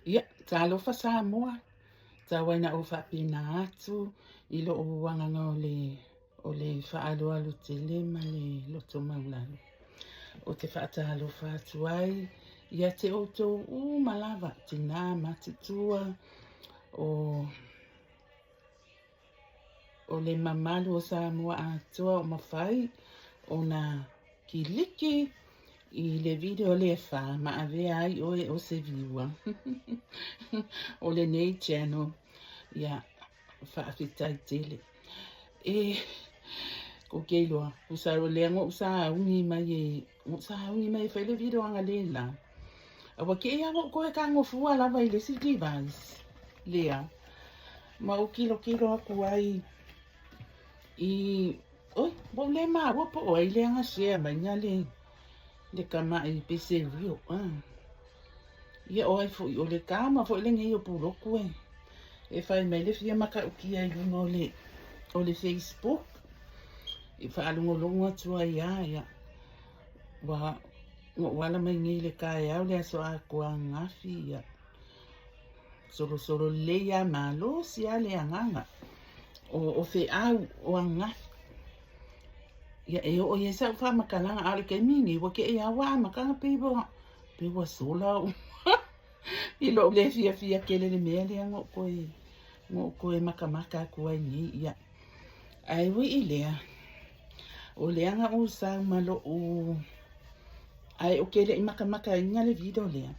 Ia, talofa Samoa, tau ai na ou faapena atu i lou agaga o le o le faaaloalo tele ma le loto maulalo. Ou te faatalofa atu ai ia te outou uma lava, tinā matutua o O le mamalu o Samoa atoa o mafai ona kiliki i le video lea fa ma avea ai oe o se viewer o lenei channel. Ia, faafetai tele. E, ko ke iloa, usa o lea ngo'u sauni mai e, ngo'u sauni mai e fai le video aga le la. Aua ke ia ngo'u koe ka ngofua lava i le isi device lea. Ma ou kilokilo aku ai i, oi, ua ou le maua po o ai lea na share mai na le, le kamaʻi pe se reel, ah. Ia o ai foi, o le kama foi lenei o Puloku e, e fai mai le fia matautia i luga o le, o le Facebook. I faalogologo atu ai lava, ia, ua, ua ou ala mai nei i le taeao le aso atoa ananafi, ia, Solosolo lelei a malosi a le agaga o feau o ananafi. Ia e oo i ai sau faamatalaga, a o le taimi lenei ua tee lava ua amataga pei ua pei ua sola au i lou le fiafia tele i le mea lea na ou toe na ou toe matamata atu ai nei. Ia, ae ui i lea, o lea na ou sau ma lou ae ou te le i matamataina le video lea.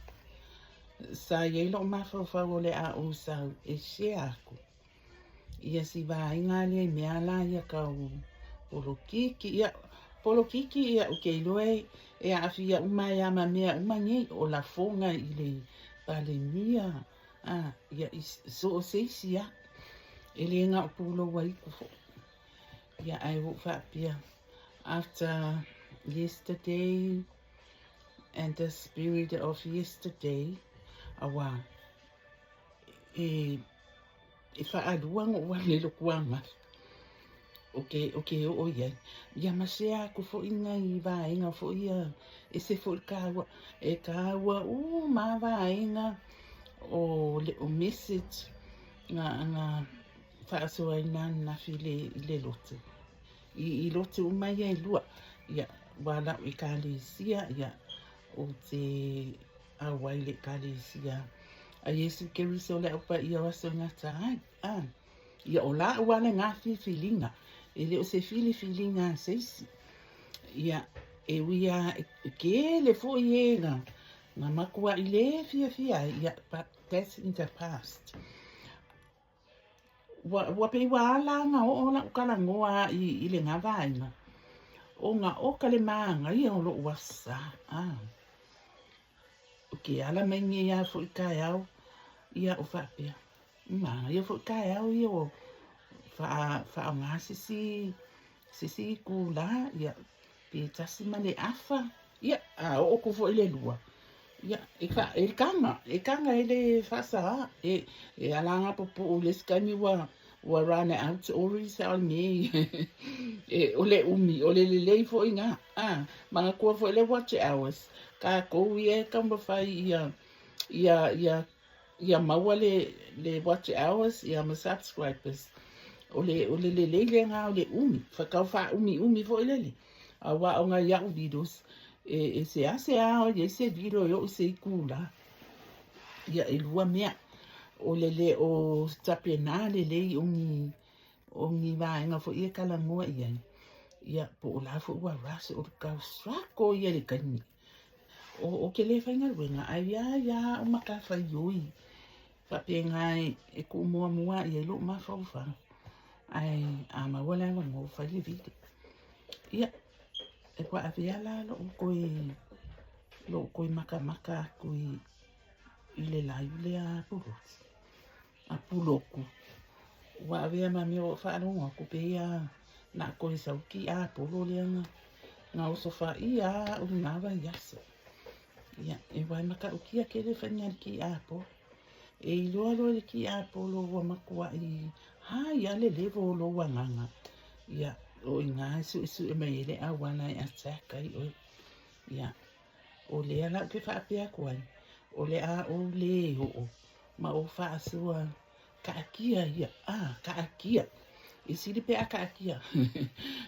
Sa i ai lou mafaufau o le a ou sau e share aku ia si vaega lea i mea la ia tau polokiki. Ia, polokiki ia ou te iloa e, e aafia uma ai lava ma mea uma nei, o lafoga i le Palemia, a, ia i so o se isi lava. E le na o pulou aitu foi. Ia, ae ua ou faapea, after yesterday, And the spirit of yesterday, aua e, e whaalua ngo ua le loku angafi. O ke, o ke oo i ai. Ia ma share aku foʻi nai vaega foi ia, e se foʻi kāua, e kāua uma a vaega o le o message nga, nga faasoaina ananafi i le, i le lotu. I, i lotu uma ia e lua, ia, ua lau ekalesia, ia, ou te auai i le ekalesia a Iesu Keriso le Au Paia o Aso e Gata Ai. A, ia, o la'u lava lena filifiliga, e le o se filifiliga a se isi. Ia, e ui lava e tele foi e na, na matuaʻi le fiafia ai, ia, but that's in the past. Ua, ua pei ua ala ana oo la'u talanoa i, i lena vaega, ona oka le mānaia o lo'u Aso Sa. A, o ke ala mai nei a foʻi taeao, ia o faapea, mānaia foʻi taeao ia ua fa'a, fa'aaogā se isi, se isi itulā, ia, pe tasi ma le afa, ia, a oo atu foi i le lua, ia, e fa, e kaga, e kaga e le faasā, e, e ala ana pupuu i le isi taimi ua, ua run out ori sa o le mea e, o le umi, o le lelei foi lena, a, manatua foi le watch hours, kākou ia e taumafai ia, ia, ia ia maua le, le watch hours ia ma subscribers. O le, o le lelei lena o le umi, whakau whaaumiumi foi lele. Auā o ngai a'u videos, e, e seasea o i ai se video e oo i se itulā. Ia e lua mea, o le le o tapenā lelei o ni, o ni vaega foi e talanoa i ai, ia po o la foi ua rush o le tau struggle ia i le taimi. O ke le faigaluega, ae iā iā au matafaioi faapena e kuu muamua i ai lou mafaufau. Ae a maua le avanoa ua fai le video. Ia, e ua avea la lou toe, lou toe matamata atu i, i le live lea a Pulotu. A Puloku. Ua avea ma mea ua ou faalogo atu pei a na toe sau kiapolo lea na, na osofaia a au i na vaiaso. Ia, e uae matautia tele faiga i le kiapolo. E iloa loa i le kiapolo ua matuai high a le level o lou agaga. Ia, o i ina e suesue mai ai le auala e attack ai oe. Ia, o lea la ou te faapea atu ai, O le a ou lē oo ma ou faasoa kaakia ia, a, kaakia. E sili pe a kaakia.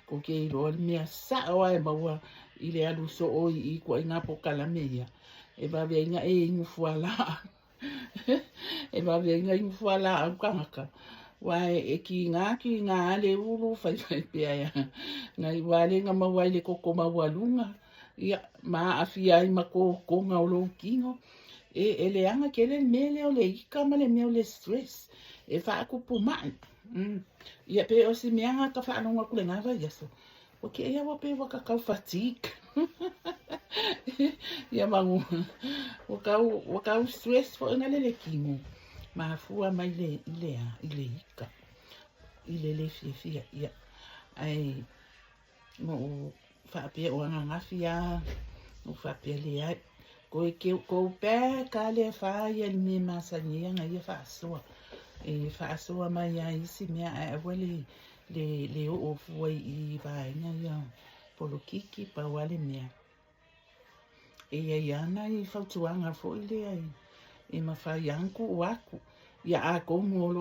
Kou te iloa le mea sao lava e maua i le alu soo i i ituaiga polokalame ia, e vave ai ona e inu fualaau. E vave ai ona inu fualaau tagata. Aua e kiga kiga lava le ulu, faifai pea e a, na iu lava lea ina maua ai le toto maualuga, ia, ma aafia ai ma totoga o lou tino. E leaga tele le mea lea o le ika ma le mea o le stress, e faatupu mai. Ia pe o si mea na ta faalogo atu i lena vaiaso, ua te i ua pei ua ta tau fatigue. Ia ma ua tau stress foi na le le tino, mafua mai le i le a, i le ika, i le le fiafia. Ia, ae na ou faapea o ananafi lava, na ou faapea leai, toe go back lava le afa ia i le mea e masani ai ana ia faasoa. E faasoa mai lava i isi mea ae aua le oo fua i vaega ia polokiki, pau lava le mea. E i ai lava nai fautuaga foi lea e mafai lava ona tuu atu ia atonu o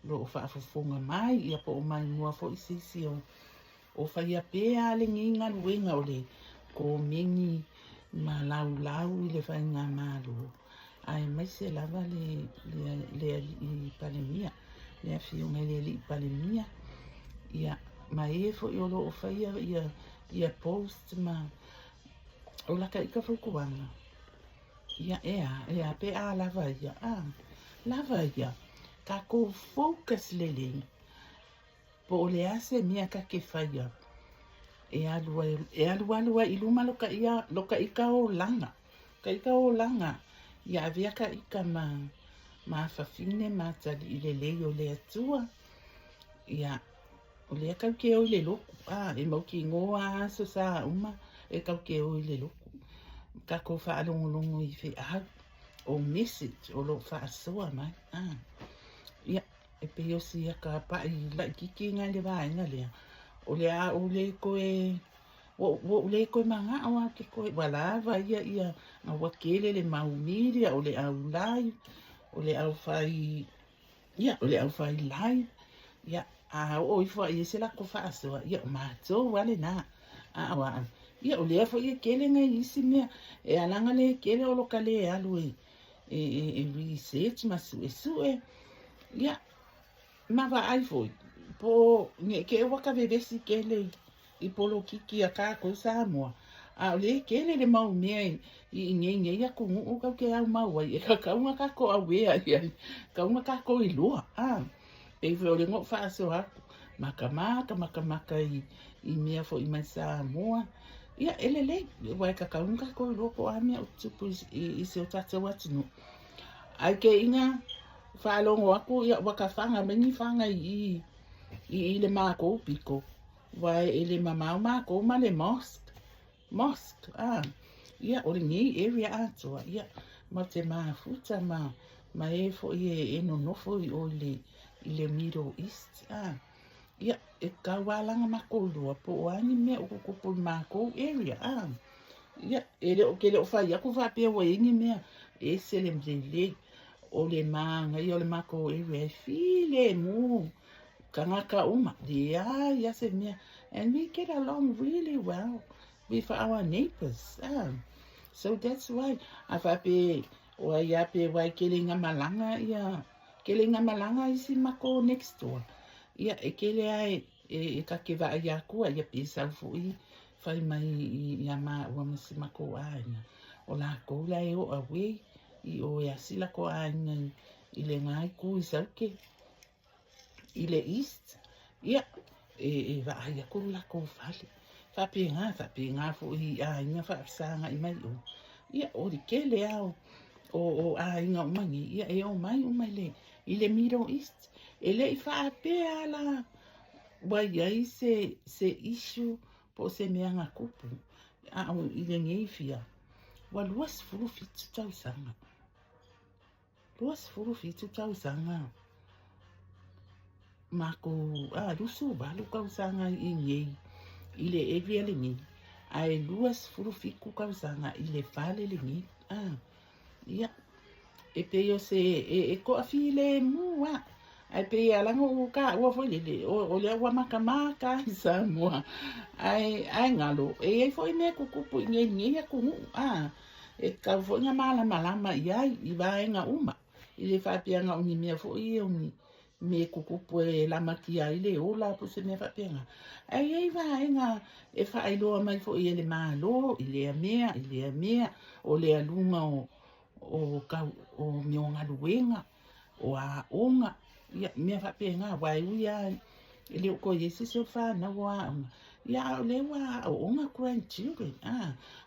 lo o faafofoga mai ia po o maimoa foi se isi o faia pea lenei galuega o le komeni ma laulau i le faigamalo aemaise lava le alii Palemia, le afioga i le alii Palemia, ia ma e foi o lo o faia ia post ma o lata ita fautuaga. Ia e a, e a pe a lava ia, a lava ia, tatou focus lelei, po o le a se mea ta te faia e alu ai, e alualu ai i luma lo ka ia, lo ka ika olaga, ka ika olaga, ia avea ka ika ma afafine ma atalii lelei o le Atua, ia, o lea kau te o i le lotu, a, e mautinoa lava aso sa uma e kau te o i le lotu. Tatou faalogologo i feau o message o lo o faasoa mai, a. Ia, e pei o si ata paʻi laitiiti lena i le vaega lea, o le a ou le toe, ua ou le toe manao lava ou te toe, ua lava ia ia, ua tele le mau media, o le au live, o le au fai Ia, o le aufai live, ia, a oo ifo lava i ai se latou faasoa, ia, o matou lava lena. A o au, ia, o lea foi e tele nai isi mea, e ala ona le tele o lo ka le alu e research ma suesue, ia, ma vaai foi, po o ne i te i ua ka vevesi tele i polokiki a kākou Samoa, a o lea e tele le mau mea i inei nei atunuu kau te au mau ai, e tatau ona kākou aware i ai, tatau ona kākou iloa, a. Pei foi o lea na ou faasoa atu, makamaka, makamaka i mea foi mai Samoa, ia e lelei, aua e tatau ona kākou iloa po o a mea o tutupu i si o tātou atunuu. Ae kēia faalogo atu, ia ua ka faga mai ni faga i i le mākou piko, Aua e le mamao mākou ma le mosque, mosque, a, ia, o lenei area atoa, ia, ma te mafuta ma, ma e foi e nonofo i o i le, i le Middle East, a, ia, e kau a langa makou lua, po o a ni mea o tutupu i makou area, a, ia, e le o, ke le o fai atu faapea ua i ai ni mea ese le lelei, o le mānaia o le makou area e filemu. Tagata uma, leai a se mea, and we get along really well with our neighbours. Ah. So that's why, a faapea, o ai a pe wai kele i nga malaga ia, kele i nga malaga isi mako next door. Ia, e kele a e ka ke vaai akua, ia pe sau foi fai mai i a maua ma si mako aiga. O lakou la e o away, i o e asi lako aiga i le ngai ku i sauke. i le East, ia, e vaai aku lo lakou fale. Faapena, faapena foi i aiga faafesagai mai o. Ia, o le tele lava o aiga uma nei, ia, e omai uma i le Middle East. E le i faapea la ua i ai se issue po o se mea na tupu, a o i lenei fia, ua 27 tausaga. 27 tausaga makou, a, 28 tausaga i inei i le area lenei, ae 27 tausaga i le fale lenei, a. Ia, e pei o se, e toafilemu lava, ae pei e ala ona ou taua foi lele, o lea ua matamata i Samoa, ae galo, e i ai foi mea tutupu i inei i lenei atunuu, e tatau foi ona malamalama i ai i vaega uma, e le faapea na o ni mea foi ia o ni mea tutupu e lamatia ai le ola po o se mea faapena, ae i ai vaega e faailoa mai foi e le Malo i lea mea i lea mea, o le aluga o mea o galuega, o aoga, ia mea faapena. Aua e ui lava e le o toe i ai se isi o fanau o aoga, ia a o lea ua aooga grandchildren,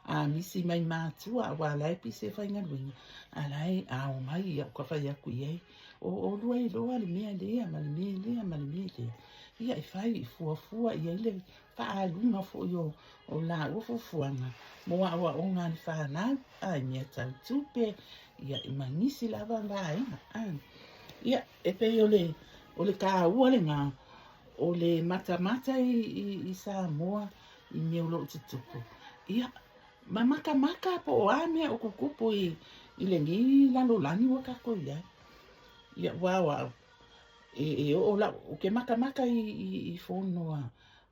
a misi mai matua aua o la e pise faigaluega, a o la e, a omai, ia ou ta fai atu i ai, o oulua iloa le mea lea ma le mea lea ma le mea lea, ia e fai e fuafua i ai le faaaluga foi o laua fuafuaga mo aoaoga a le fanau, a i mea tau tupe, ia ma nisi lava vaega. Ia, e pei o le taua lena o le matamata i Samoa i mea o lo o tutupu. Ia, ma matamata po o a mea o tutupu i lenei lalolagi ua tatou i ai. Ia, aua o au, e oo lau, ou te matamata i fono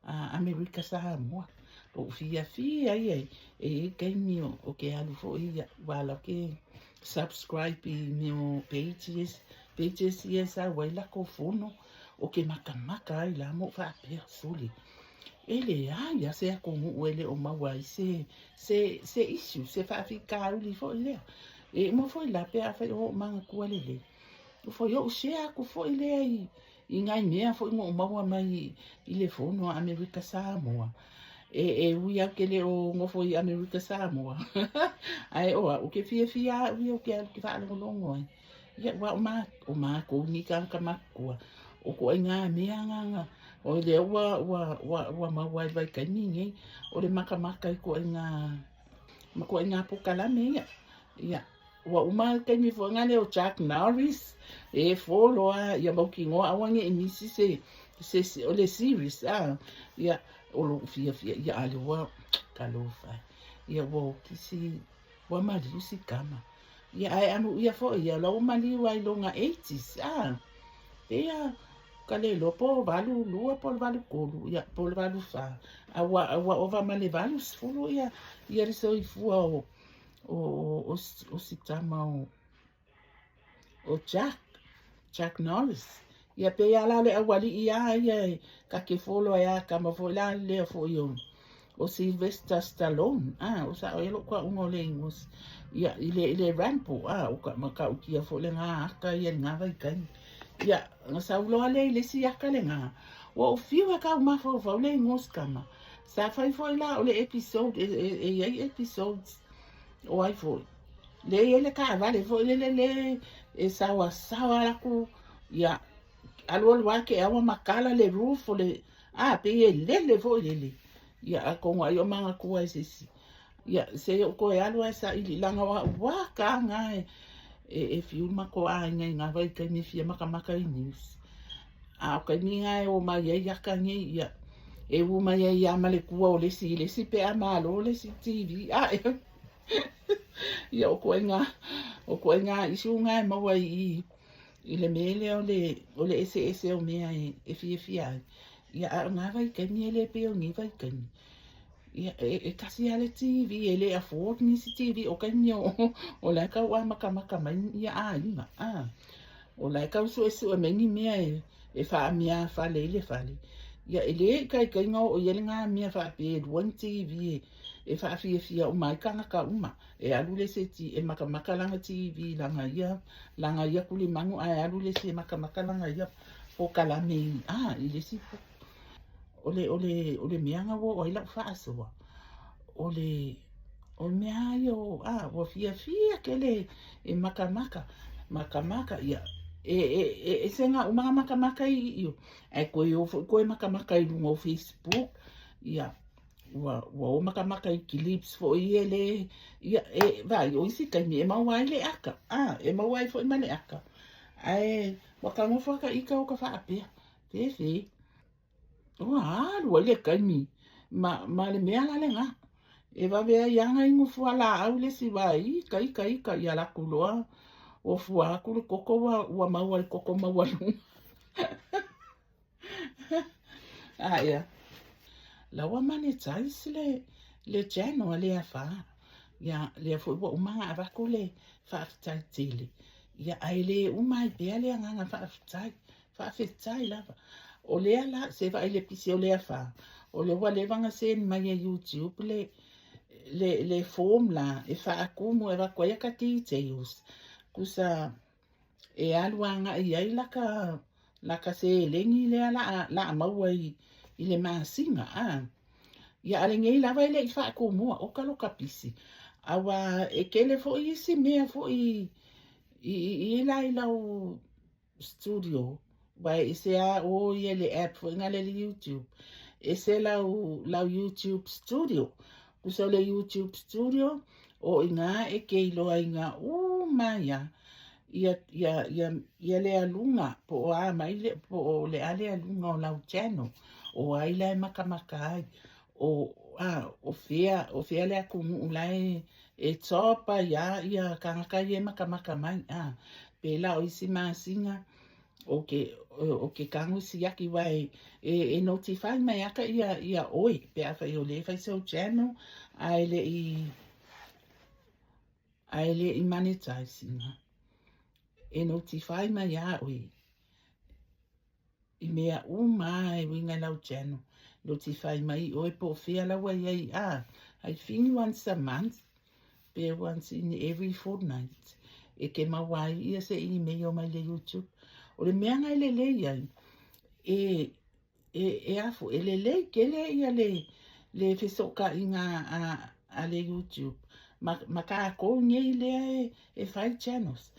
a Amerika Samoa. Lou fiafia ia e i ai taimi ou te alu foi ia, aua o la ou te subscribe i mea o pages, pages ia e sau ai latou fono, ou te matamata ai la ma ou faapea, sole, e leai lava se atunuu e le o maua ai se issue, se faafitauli foi lea. E uma foi la pe afai o ou manatua lelei, foi ou share atu foi lea i nai mea foi na ou maua mai i le fono a Amerika Samoa. E ui lava ou te le o nofo i Amerika Samoa, ae o au, ou te fiafia lava au ia ou te alu ou te faalogologo ai. Ia, aua o matou nei tagata matutua, o ituaiga mea na, o lea ua maua ai i le vaitaimi lenei, o le matamata i ituaiga, ma ituaiga polokalame ia. Ia, ua uma le taimi foi lena o Chuck Norris, e follow lava ia mautinoa aua ne i misi se o le series, a. Ia, o lou fiafia, ia a lea ua, talofa e, ia ua okisi, ua maliu si tama. Ia, ae amuia foi ia, o la ua maliu lava i lona eighties, a. Pei lava, ka le iloa po o 82 po o le 83, ia, po o le 84, a ua ova ma le 80 ia le soifua o si tama o Chuck, Chuck Norris. Ia pei lava la o le aualii lava ia ta te follow ai a tama foi la lea foi o Sylvester Stallone. Ah, o sao ia lou tauga o le igoa. Ia, i le Rambo, ah, o ka matautia foi lena aka ia i lena vaitaimi. Ia, na sau loa lea i le isi aka lena, ua ou fiu e tau mafaufau le igoa o si tama. Sa fai foi la o le episode, e i ai episodes o ai foi. Lea e i ai le taavale foi lele le e saoasaoa atu, ia, alualu lava te aua matala le roof o le, a, pei e lele foi lele. Ia, atonu ai o manatua e se isi. Ia, se i ou toe alu ae saili, leaga o au lava ka na e fiu le matou aiga i na vaitaimi e fia matamata i news. A o taimi na e o mai ai aka nei, ia, e ū mai ai lava ma le tua o le isi i le isi pe a malo le isi TV. A, ia, o ituaiga issue na e maua i i i le mea lea o le eseese o mea e fiafia ai. Ia, a o na vaitaimi e le pei o nei vaitaimi. Ia, e tasi lava le TV, e le afford nisi TV, o taimi o la e tau amatamata mai ia aiga, a. O la e tau suesue mai ni mea e faameafale ai le fale. Ia, e le ikaika ona oo i ai lena mea faapea e lua ni TV e faafiafia uma ai tagata uma. E alu le isi e matamata lana TV i lana ia tulimanu, ae alu le isi e matamata lana ia polokalame i le isi. O le mea na ua oo ai lau faasoa, o le mea lava ia o, a, ua fiafia tele e matamata, matamata, ia, e ese na uma na matamata i i, ae toe o foi toe matamata i luga o Facebook, ia, ua o matamata i clips foi ia le, ia, e, vaai, o isi taimi e maua ai le aka, a, e maua ai foi ma le aka, ae ua ta nofo lava ta ita o ta faapea, fefe. Ua alu ai le taimi ma le mea la lena. E vave ai lava ona inu fualaau le isi aua e ita ita ita ia alu atu loa ua fua atu le toto ua, ua maua i le toto maualuga. A ia. La ua monetize le, le channel a le afa. Ia, lea foi ua uma ona avatu le faafetai tele. Ia, ae le uma ai pea le agaga faafetai. Faafetai lava. O lea la, se vaai le pisi o le afa, o lea ua leva ona send mai e YouTube le, le, le form la e faatumu e avatu ai ata details. Kusa e alu agai ai laka, laka seleni lea la, la maua i, i le masina. A. Ia a lenei lava e le i faatumua, oka loka pisi. Aua e tele foi isi mea foi i, i, i la i lau studio aua e ese lava o ia le app foi na le YouTube ese lau, lau YouTube studio kusa o le YouTube studio o ina e te iloaina uma ia ia ia ia ia le aluga po o a mai le po o le a le aluga o lau channel o ai la e makamaka ai o a o fea o fea le atunuu la e e top ai a ia kānaka ia e makamaka mai a pēlā o isi masina o ke o ke kago siaki aua e e, e notify mai aka ia ia oe pe afai o lea e fai sau channel ae le i ae le i monetize ina e notify mai a oe i mea uma a e uiga i lau channel notify mai oe po o fea la ua i ai a I think once a month pe once in every fortnight e ke maua ai ia se email mai le YouTube. O le mea na e lelei ai, e, e, e afu, e lelei tele ia le, le fesootaiga a, a le YouTube ma, ma kākou nei lea e, e fai channels.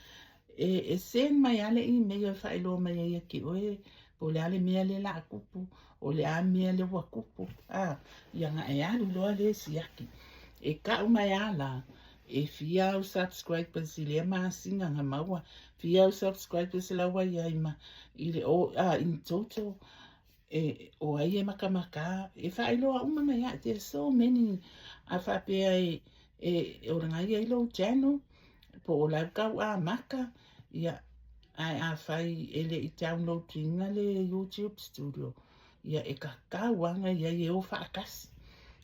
E, e send mai a le email e faailoa mai ai ia te oe po o le a le mea lea la a tupu, o le a mea lea ua tupu, a, ia na e alu loa le siaki. E kau mai a la, e fia au subscribers i lea masina na maua, fia au subscribers la ua iai ma, i le, o, a, in total, e, o ai e makamaka, e faailoa uma mai a, there's so many, a faapea e, e, o lana ia i lou channel, po o lau kau amata, ia, ae afai e le i download ina le YouTube studio, ia e kakau ana ia e o faatasi.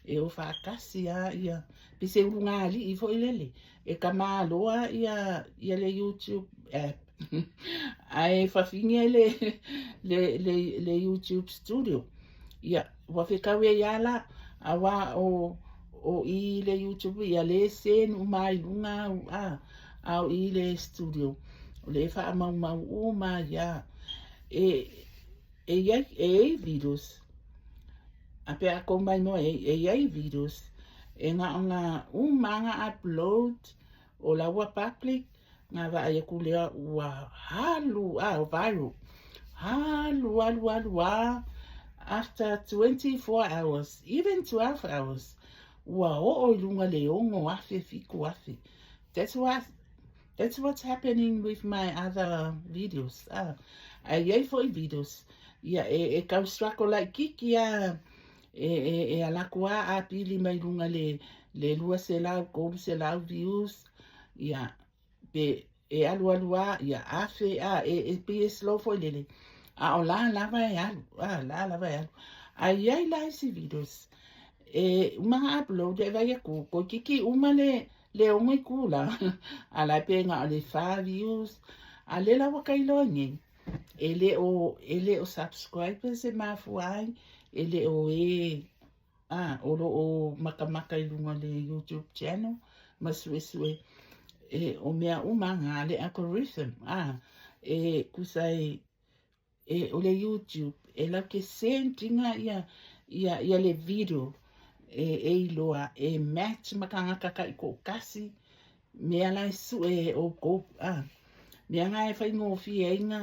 E o faatasi a ia, pe se ulugalii foi lele, e kamaloa ia, ia le YouTube app. Ae fafine le, le, le, le YouTube studio. Ia, ua fekau e ia la, aua o, o i le YouTube ia le send uma ai luga au, a, a o i le studio. O le faamaumau uma ia. E, e iai, e iai videos. A pe a kou mai noa e, e iai videos. E na o na uma na upload o la ua public na vaai aku lea ua alu a viral. Alu alu alu a after 24 hours, even 12 hours, ua oo i luga le 6,000, 7,000. That's what that's what's happening with my other videos. Ah, ae iai foi videos. Ia e, e kau struggle laitiiti a e, e, e ala atu a apili mai luga le le 200, 300 views. Ia pe e alu alu a ia afe a e, e pei e slow foi lele. A o la lava e alu, a la lava e alu. Ae iai la isi videos e uma na upload e vai aku toeitiiti uma le Le ono itula, a la e pe na o le fa views, a le la ua ka iloa nei, e le o, e le o subscribers e mafua ai, e le o e, a, o lo o makamaka i luga o le YouTube channel, ma suesue, e, o mea uma na le algorithm, a, e tusa e, E o le YouTube e lau ke send ina ia ia ia le video e e iloa e match ma kangaka ka i toʻatasi mea la e sue e ʻoukou a mea na e faigofie ai na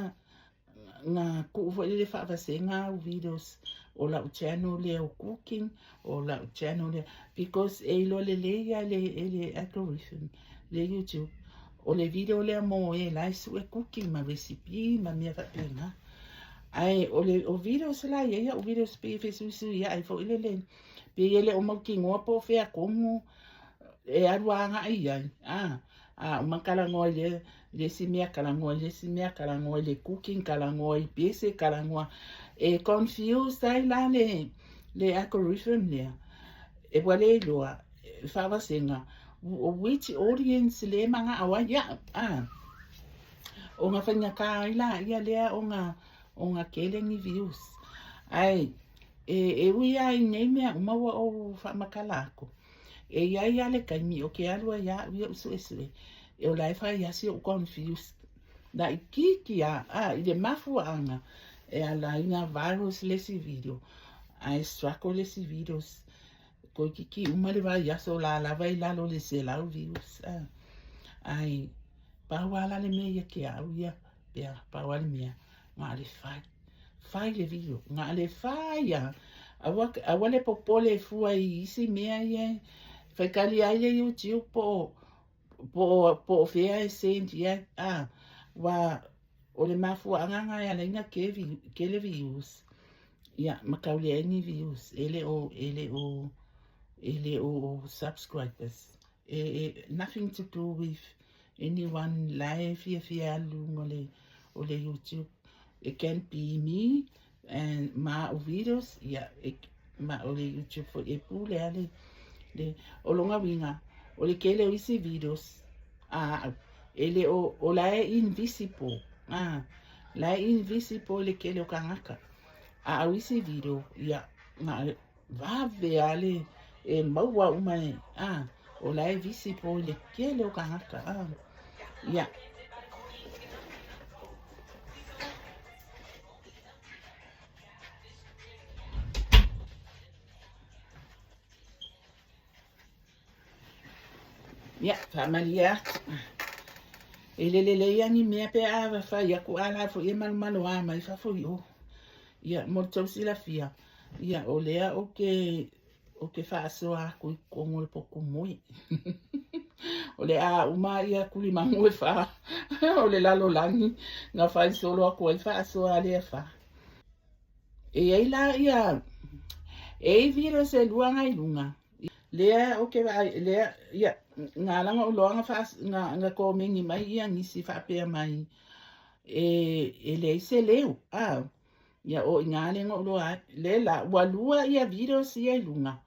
na kuʻu foi lele faavasega au videos o lau channel lea o cooking o lau channel lea because e iloa lelei ia e le e le algorithm le YouTube o le video lea mo e la e sue cooking ma recipe ma mea faapena. Ae o le o videos la ia ia o videos pei e fesuisui ae foi lele. Pei e le o mautinoa po o fea tonu e alu agai i ai, a. A uma talanoa i le isi mea, talanoa i le isi mea, talanoa i le cooking, talanoa i pese, talanoa. E confused ai la le algorithm lea. E ua le iloa e faavasega which audience le manao ai au, a. Ona faigata ai laia lea ona tele ni views. Ae e ui lava i nei mea uma ua ou faamatala atu, e i ai lava le taimi ou te alu ai lava au ia ou suesue, o la e fai lava si ou confused laitiiti lava, a, i le mafuaaga e ala ai ona virus le isi video, ae struggle le isi videos. Toeitiiti uma le vaiaso o la lava i lalo o le 100 views, a. Ae pau lava la le mea ia te au ia, pea, pau lava le mea, na o le fai. Fai le video, na o le fai lava. Aua, aua le popole fua i isi mea ia e faitalia ai le YouTube po o fea e send i ai. A, ua o le mafuaaga lena e ala ai ona tele views. Ia, ma tau leai ni views. E le o, e le o, e le o subscribers. E, nothing to do with anyone la e fiafia alu luga o le YouTube. It can be me and ma au videos, ia, e, ma o le YouTube foi e pule a le o lona uiga, o le tele o isi videos a au, e le o, o la e invisible, a, la e invisible i le tele o tagata. A au isi video, ia, na vave lava le e maua uma e, a, o la e visible i le tele o tagata, a. Ia. Ia, faamalie atu. E le lelei lava ni mea pe a fai atu a la foi e malomaloa mai fafo i o. Ia, mo le tou silafia, ia, o lea ou te faasoa atu i totonu o le potu moe. O le a uma ia tulimagu e fa o le lalolagi na fai solo atu ai faasoa lea fa. E i ai la ia, e i videos e lua agai i luga. Lea ou te vaai, lea, ia, na ala ona ou iloa na komeni mai ia nisi faapea mai, e leai se leo, a. Ia, o i ina lea na ou iloa ai. Lea la, ua lua ia videos ia i luga,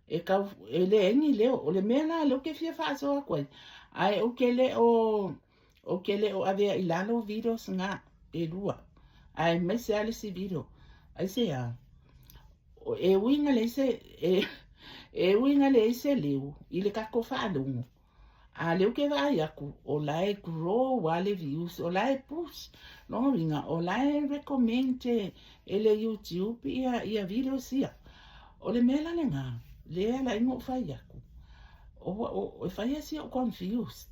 e tau, e leai ni leo. O le mea la lea ou te fia faasoa atu ai, ae ou te le o avea i lalo videos na e lua. Aemaise lava le isi video. Aisea? E ui ina leai se, e ui ina leai se leo i le tatou faalogo. A lea ou te vaai atu, o la e grow lava le views, o la e push. Lona uiga, o la e recommend e le YouTube ia videos ia. O le mea la lena, lea ala ai ona ou fai atu, o, e fai lava si ou confused.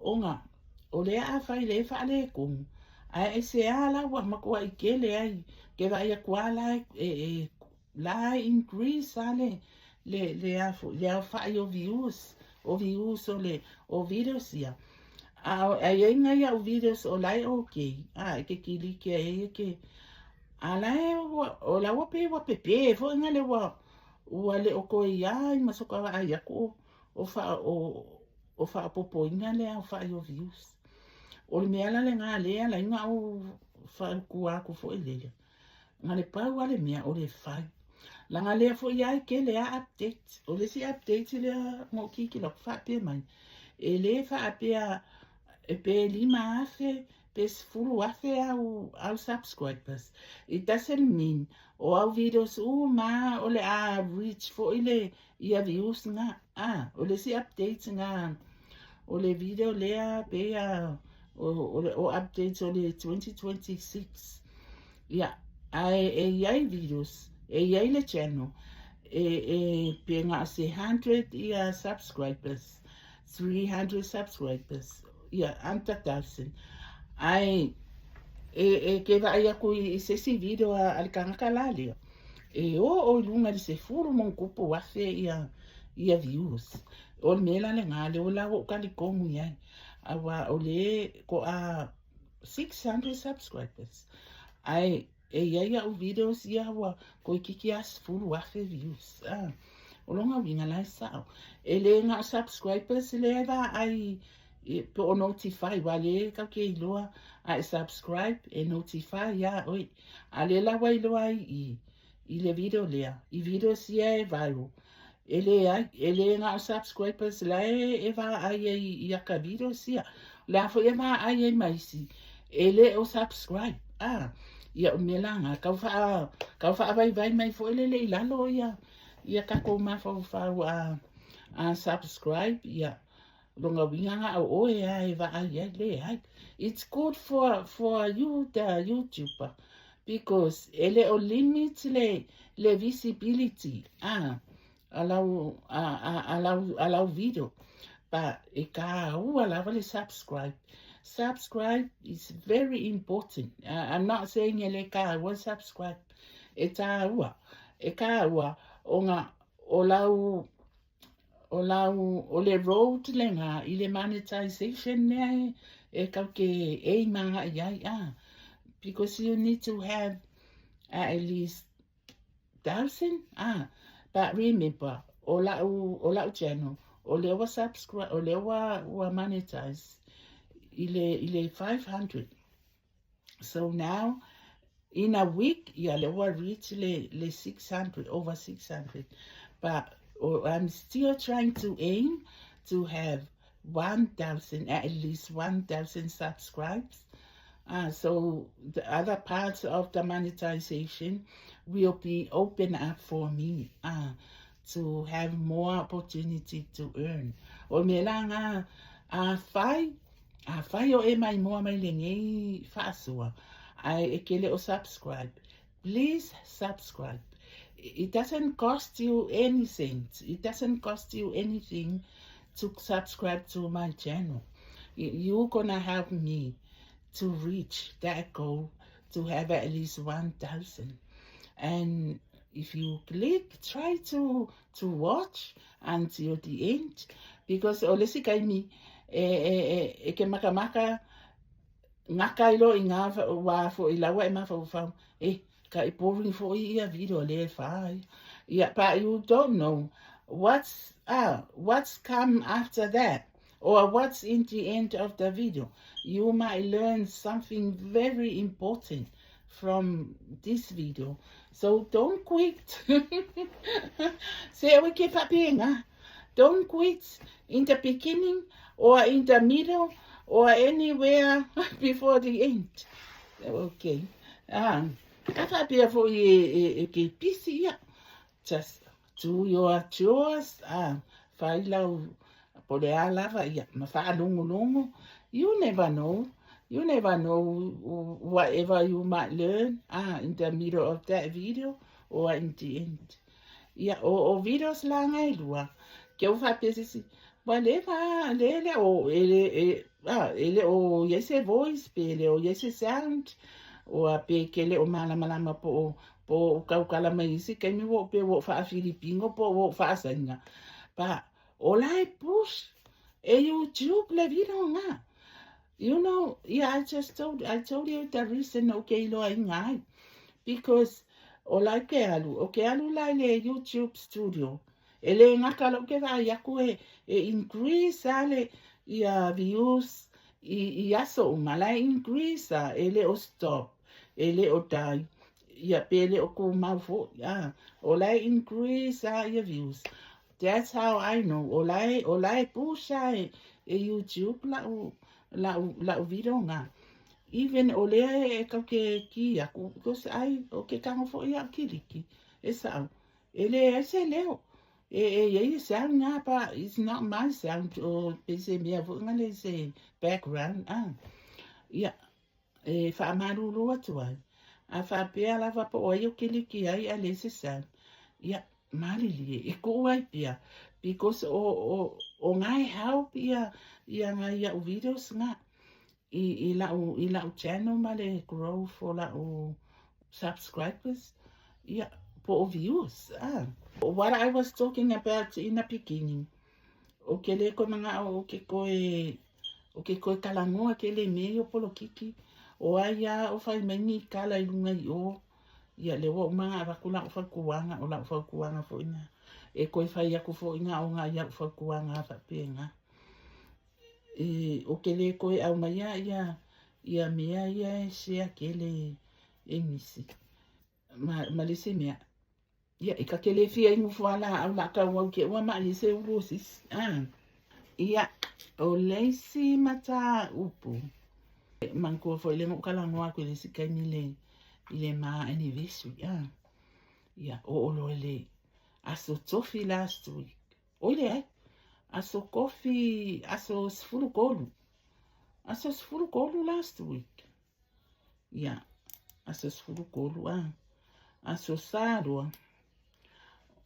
Ona, o lea a fai lea e faaletonu, ae aisea la ua matuai tele ai, ke vaai atu lava la e la e increase lava le aofai o views, o videos ia. A e i ai nai au videos o la e okay, a, e te kiliki ai e te, a la e ua, o la ua pei ua pepe foi na le ua le o toe ia ai ma soka vaai atu o faaopoopoina le aofai o views. O le mea la lena lea ala ai ona ou fautua atu foi lele. Na le pau lava le mea o le fai. Leaga lea foi lava e tele lava update. O le isi update lea na ou tilotilo atu faapea mai, e le faapea pe 5,000 pe 10,000 au subscribers. It doesn't mean o au videos uma o le a reach foi le ia views na. Ah, o le isi update na o le video lea pe ia o updates o le 2026. Ia, ae e i ai videos, e i ai le channel, e pe na o se 100 ia subscribers, 300 subscribers, ia, under 1,000. Ae e ke vaai atu i se isi video a le tagata la lea, e oo i luga i le 10,000+ ia views. O le mea la lena, lea la ua ou talitonu i ai. Aua o le toa 600 subscribers. Ae e i ai au videos ia ua toeitiiti lava 10,000 views. Ah. O lona uiga la e sa'o. E le na o subscribers lea e vaai po o notify, aua lea tatou te iloa a e subscribe e notify iā oe. A lea la ua iloa ai i i le video lea, i videos ia e viral. E leai, e le na o subscribers la e vaai ai i aka videos ia. O le a foi e vaai ai ma isi, e le o subscribe. Ah, ia o mea la na, tau faavaivai mai foi lele i lalo ia tatou mafaufau a subscribe, ia lona uiga na o oe a e vaai ai, leai. It's good for you, the YouTuber, because e le o limit le visibility a lau, a lau video. But e kāua lava le subscribe. Subscribe is very important. I'm not saying e le kāua subscribe. E tāua. E kāua ona o lau o le road lena i le monetization mea e kau ke e i manga i ai because you need to have at least 1,000 but remember o lau channel o lea ua subscribe, o lea ua monetize i le 500. So now in a week, ia lea ua reach le 600, over 600, but oh, I'm still trying to aim to have 1,000, at least 1,000 subscribes. So the other parts of the monetization will be open up for me to have more opportunity to earn. O me la ngā a fai o e mai moa mai le nei faasoa, ai e ke le o subscribe. Please subscribe. It doesn't cost you anything. It doesn't cost you anything to subscribe to my channel. You're gonna help me to reach that goal to have at least 1,000. And if you click, try to watch until the end because o le isi kaimi e ke makamaka gaka ai loa i gā wā foʻi laua e mafaufau e ka i boring foʻi ia video lea e fā ai ia, but you don't know what's come after that or what's in the end of the video. You might learn something very important from this video. So don't quit. Se o ke faapena. Don't quit in the beginning or in the middle or anywhere before the end. Okay. Ah, ka faapea foʻi e ke pisi ia. Just do your chores. Ah, fai lau po le a lava ia ma faalogologo. You never know. You never know whatever you might learn in the middle of that video or in the end. Ia, o videos la ngai lua. Ke o faapea sisi, ua leva le le o e le e e le o i ai se voice pe le o i ai se sound o pe ke le o malamalama po o kaukala mai isi kaimi ua pe ua faafilipino po ua faasaina. But o la e push e YouTube le video nga. Yeah, I told you the reason o ke iloa inga ai. Because o la ke alu, o ke alu la i le YouTube studio. E le gaka lou ke vaai aku e increase a le ia views i aso uma la e increase a e le o stop, e le o die. Ia pe le o kumau foʻi. Ah, o la e increase a ia views. That's how I know. O la e push a e YouTube lau video nga. Even o lea e kau ke ki aku, because ai, o ke tago foʻi au kiliki, e sa'o. E le ai se leo. E iai e sound nga, but it's not my sound, o pe se mea foʻi nga le se background. Ah. Ia, e faamalulu atu ai. A faapea lava po o ai o kiliki ai a le se sound. Ia, malilie, e kuu ai pia. Because o ngai help ia ngai au videos nga i lau channel ma le growth o lau subscribers. Ia, po o views. Ah. What I was talking about in the beginning, o ke le ko mga o ke koe talanoa ke le me o polokiki o ai a o fai mai ni kala i lunga i o ia le ua umanga avaku lau fautuaga o lau fautuaga foʻi na. E toe fai aku foʻi na o nga i a'u fautuaga faapena. E, ou te lē toe aumaia ia ia mea ia e share tele e nisi. Ma, ma le isi mea, ia, e ta te le fia inu fualaau la tauau te ua maʻi ai se ulu o sisi. Ah. Ia, o le isi mataupu, manatua foi lea na ou talanoa atu i le isi taimi i le, i le ma anniversary, ah. Ia, oo loa i le aso tofi last week. Oi leai, aso tofi, aso 13. Aso 13 last week. Ia, aso 13, ah. Aso sa loa.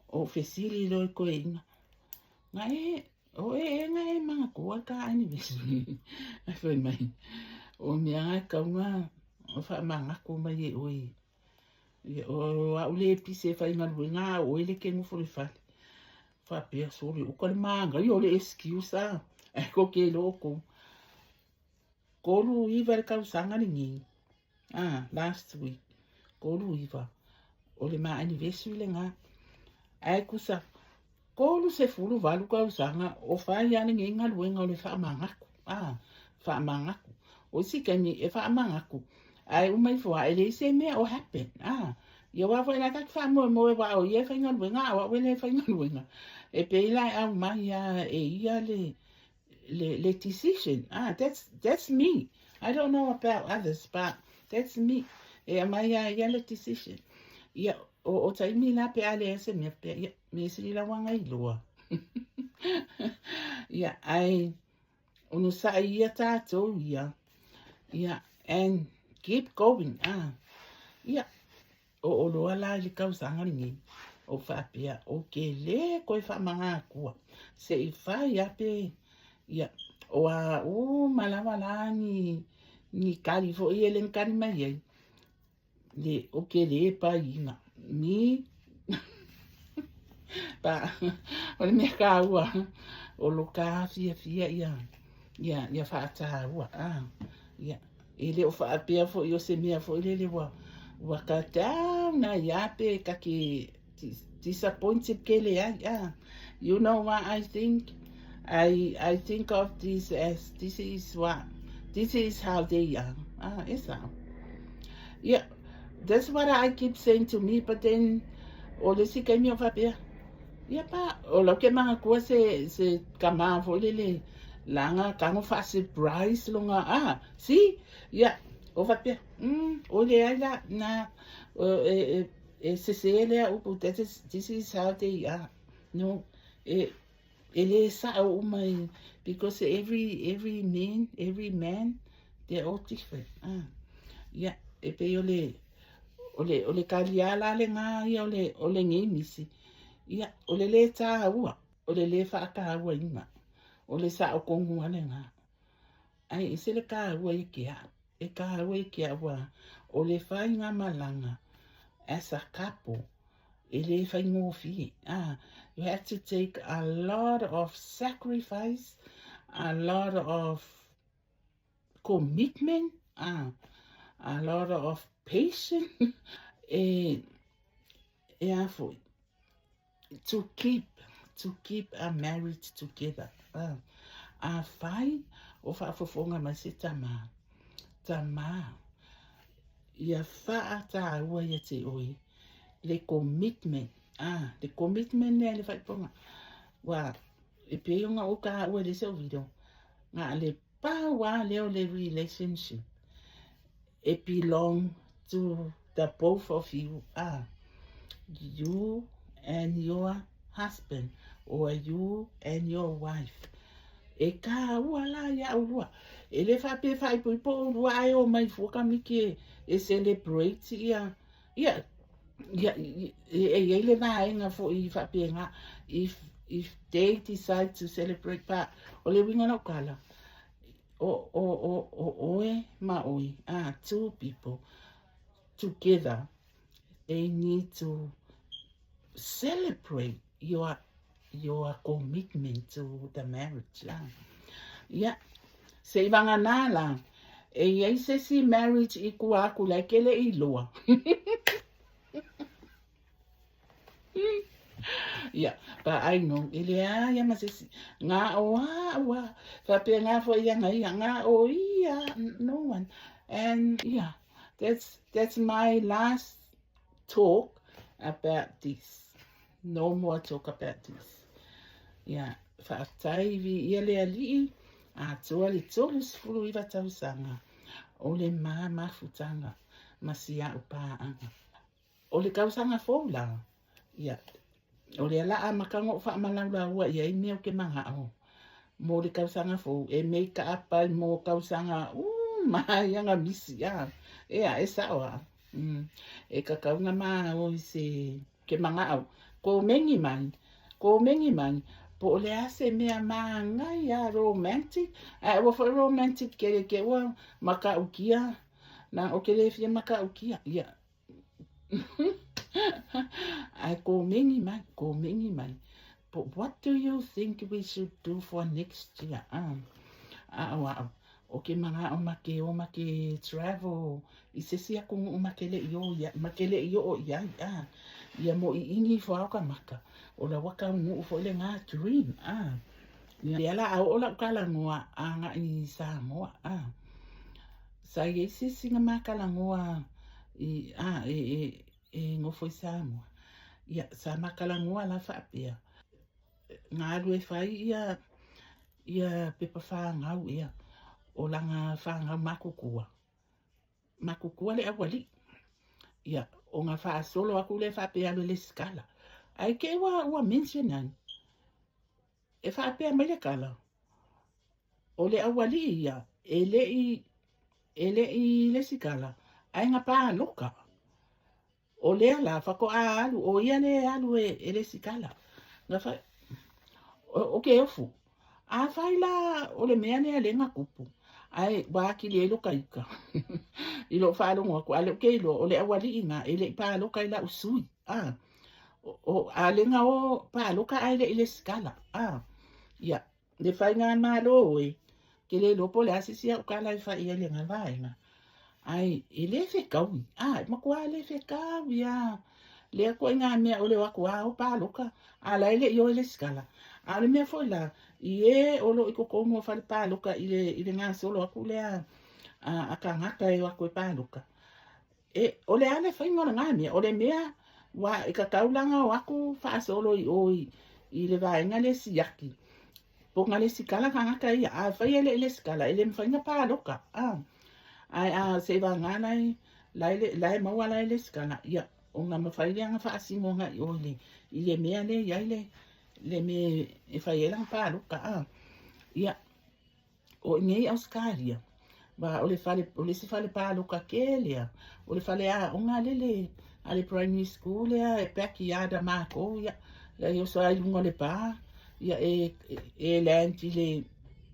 O fesili loa i koeina. Nga e, o e e nga e manatua ka anniversary. Ai fai mai, o mea nga e kaunga o whaamangako mai e oe. Ia, o au le pise e faigaluega a o oe le ke nofo i le fale. Faapea, sole, uka le manaia o le excuse a. Ae ko ke iloa outou. 39 le tausaga lenei. Ah, last week. 39. O le ma anniversary lena. Ae tusa, 38 tausaga o fai lava lenei galuega o le faamanatu. Ah, faamanatu. O isi taimi e faamanatu, ae uma ifo lava e leai se mea o happen. Ah, ia aua foi la ta te faamoemoe aua o ia e faigaluega a o au e le faigaluega. E pei la e aumai lava e ia le le le decision. Ah, that's me. I don't know about others, but that's me. E aumai lava e ia le decision. Ia, o, o taimi la pe a leai se mea, pea, ia, mea sili la ua gailoa. Ia, ae onosai ia tātou ia. Ia, and keep going. Ah. Ia, o oloa la i le tausaga lenei. O faapea, o ke lē koe faamaga atua. Se i fai a pe, ia, o a uma lava la ni, ni kali foi e le ni kali mai ai. Le, o ke lē paiina. Ni, pa, o le mea kāua, o lo ka fiafia ia, ia, ia whaatāua. Ah, ia, e le o whaapea foi o se mea foi lele ua, ua ka down ai a pe ka ke disappointed kele ai. Ah, you know what I think? I think of this as this is what this is how they are. Ah, e sao. Yeah, that's what I keep saying to me, but then o le isi taimi o faapea, ia pa, o lau ke manatua se, se tama foi lele, laga tago faa-surprise longa, ah, see, ia, o faapea, o leai la, na, o, e, e, e sese lea upu, that is, this is how they are. No, e, e lē sa'o uma i, because every, every man, every man, they're all different. Ah. Ia, e pei o le, o le, o le taliā la lena ia o le, o lenei misi. Ia, o le lē tāua, o le lē faatāuaina, o le sa'o tonu lava lena. Ae ese le tāua ia te a'u. E tāua i te a'u a, o le faigamalaga as a couple, e lē faigofie. Ah, you have to take a lot of sacrifice, a lot of commitment, ah, a lot of patience, e, e a foi, to keep, to keep a marriage together. Ah, afai o faafofoga mai se tama, tama, ia faatāua ia te oe, le commitment, ah, le commitment lea i le faaipoga. Ua, e pei ona ou taua i le isi au video, na o le pau lava lea o le relationship, e belong to the both of you, ah, you and your husband or you and your wife. E tāua la ia ulua. E le faapea e faaipoipo ulua ae o mai fua kamiki e, e celebrate ia, ia, ia, e, e iai le vaega foi faapena if, if they decide to celebrate pa, o le uiga o lau tala, o, o, o, o oe ma oe, ah, two people together, they need to celebrate your your commitment to the marriage. Ah. Ia, se i vagana la, e iai se isi marriage i tua atu la e ke le iloa. Ia, but I know, e leai a ma se isi, na o a'u a, faapena foi i ana ia, na o ia, no one. And yeah, that's my last talk about this. No more talk about this. Yeah, faafetai viia le Alii, atoa le 39 tausaga o le ma mafutaga ma si a'u paaga. O le tausaga fou la, ia, o lea la amata ona ou faamalaulaua i ai mea ou te mana'o mo le tausaga fou, e make up ai mo tausaga uma ia na misi, a, ea, e sa'o a. E tatau ona ma o i se ke mana'o, komeni mai, komeni mai, po o le a se mea manaia romantic, ae aua foi romantic tele te i ua mata'utia, na ou te le fia mata'utia, ia. Ae komeni mai, komeni mai. But what do you think we should do for next year? Ah, a'o a'o, o ke mana'o ma ke o ma ke travel i se isi atunuu ma ke le'i o ia, ma ke le'i o'o i ai, ah. Ia mo ʻiʻini ifo a o ka maka, o la ua kaunu'u foi lenā dream, ah. Ia, lea la a o'o la'u talanoa aga'i i Samoa, ah. Sa i ai se isi na ma talanoa i, a, e, e, e nofo i Samoa. Ia, sa ma talanoa la faapea, na alu e fai ia, ia pepa fanau ea, o lana fanau matutua, matutua le aualii. Ia, ona faasolo atu lea faapea e alu e lesitala. Ae te i ua, ua mention ai, e faapea mai le tala, O le aualii ia, e le i, e le i lesitala, ae na pāloka. O lea la, faatoa alu, o ia lea e alu e, e lesitala. Na fai, o, o ke ofu. Afai la o le mea lea lea na tupu, ae ua atili ai lo ta ita. I lou faalogo atu, a o lea ou te iloa, o le aualii na, e le i pāloka i la'u sui. A, o, o, a lea na o pāloka ae le i lesitala. A, ia, Le Faigamalo e, ke le iloa po o le a se isi au tala e fai i ai i lena vaega, ae e le fetaui, a, e matua le fetaui lava lea ituaiga mea o le o atu lava o paloka, a o la e le i o e lesitala. A o le mea foi la, i e o lo o i totonu o fale paloka i le, i le gasolo atu lea a, a tagata e o atu e paloka, E, o le a le faiga o lenā mea? O le mea, ua e tatau la ona o atu faasolo i o i, i le vaega lea siaki, po na lesitala tagata ia. Afai e le i lesitala, e le mafai ona paloka, a. Ae a seivagana la e, la e, la e maua la e lesitala, ia, ona mafai lea ona faasino agai i o i le, i le mea lea e i ai le, le mea e fai ai lana paloka, a. Ia, O i nei Ausetalia, wa o le fale, o le isi fale paloka tele a, o le fale aoga le le, a le primary school lea e backyard a matou ia, ia e oso ai i luga o le pa, ia e, e land i le,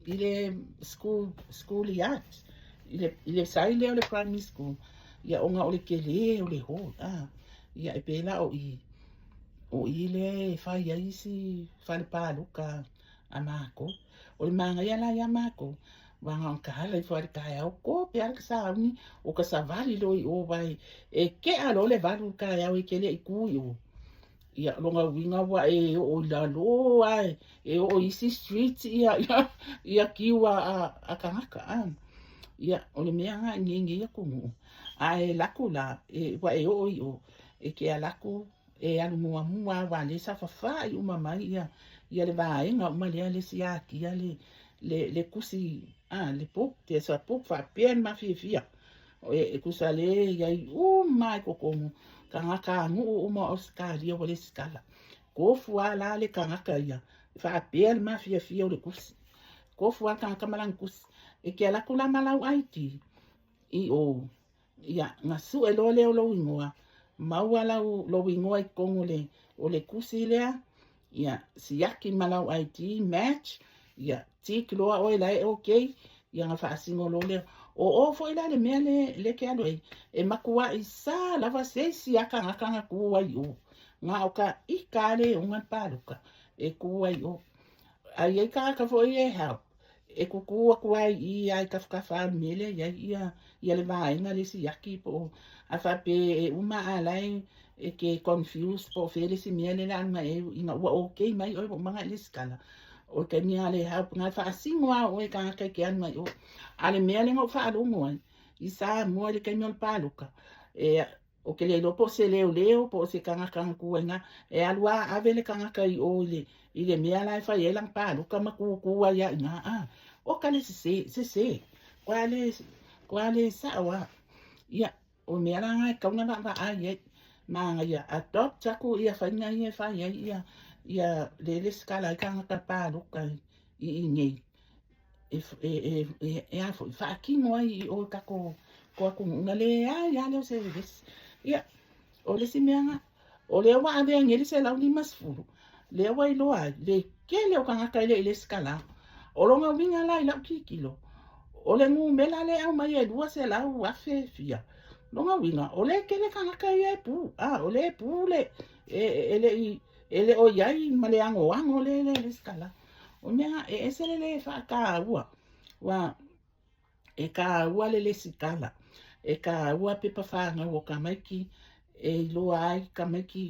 i le school, school yard, i le, i le sai lea o le primary school, ia ona o le tele o le hall, a, ia e pei la o i, o i lea e fai ai isi fale paloka a makou. O le manaia la iā makou, ua na ona kala ifo lava i le taeao, kope lava le sauni, o ka savali loa i o aua e ke'a loa le 8 i le taeao e te le i kū i o. Ia, lona uiga ua e oo i lalo lava, e oo i isi street ia, ia, ia kiu a, a, a tagata. A. Ia, o le mea lena i nei, nei atunuu. A e alu atu la, e, ua e oo i o, e te alu atu E alu muamua aua lea sa fafa'i uma mai ia ia le vaega uma lea le siakia le le le tusi a le book there's a book faapea le mafiafia e, e tusa le i ai uma i totonu tagata anu'u uma o Ausetalia ua lesitala tofu a la le tagata ia faapea le mafiafia o le tusi tofu a le tagata ma lana tusi e te alu atu la ma lau ID i o Ia, na sue loa lea o lou igoa, maua lau, lou igoa i totonu o le, o le tusi lea, ia, siaki ma lau ID, match, ia, tick loa oe la e okay, ia na faasino loa lea. O o foi la le mea le, le ke alu ai, e matua'i sa lava se isi a tagata na kū ai i o. Na o ka ika a le ona le paloka e kū ai i o. A i ai tagata foi e help, e kukū atu ai i i a i tafatafa o le mea lea i ai ia, ia le vaega le siaki po o, a faapea e uma a la e, E te confuse po o fea le isi mea lea o le a alu agai i ai ina ua okay mai oe ua uma ona e resitala. O le taimi lava le help na e faasino lava oe e tagata e te alu agai i o. A o le mea lea na ou faalogo ai i Samoa i le taimi o le palota, e ou te le iloa po o se leoleo po o se tagata na tu ai i ina, e alu lava ave le tagata i o i le mea la e fai ai lana palota ma tutu ai lava i ina. A, oka le sese, sese. Toa le sao lava. Ia, O mea la na e tatau ona vaavaai ai. Manaia, adopt atu ia faiga ia e fai ai ia, ia le lesitala ai tagata palota i inei. E, e, e, e, e a foi, faatino ai i o i tatou ko atunuu na leai lava lea o se vevesi. Ia, o le isi mea na, o lea ua avea nei le 150, lea ua iloa ai le tele o tagata e le i lesitala. O lona uiga la i lau tilotilo, o le numera lea e aumai e 200,000 fia, lona uiga, o lea e tele tagata ia e pu, a, o lea e pu le, e, e, e, e le o i ai ma le anoano lea e le lesitala. O mea e ese le le faataua, ua E kāua le lesitala, e kāua pepa whānau o tamaiti, e iloa ai tamaiti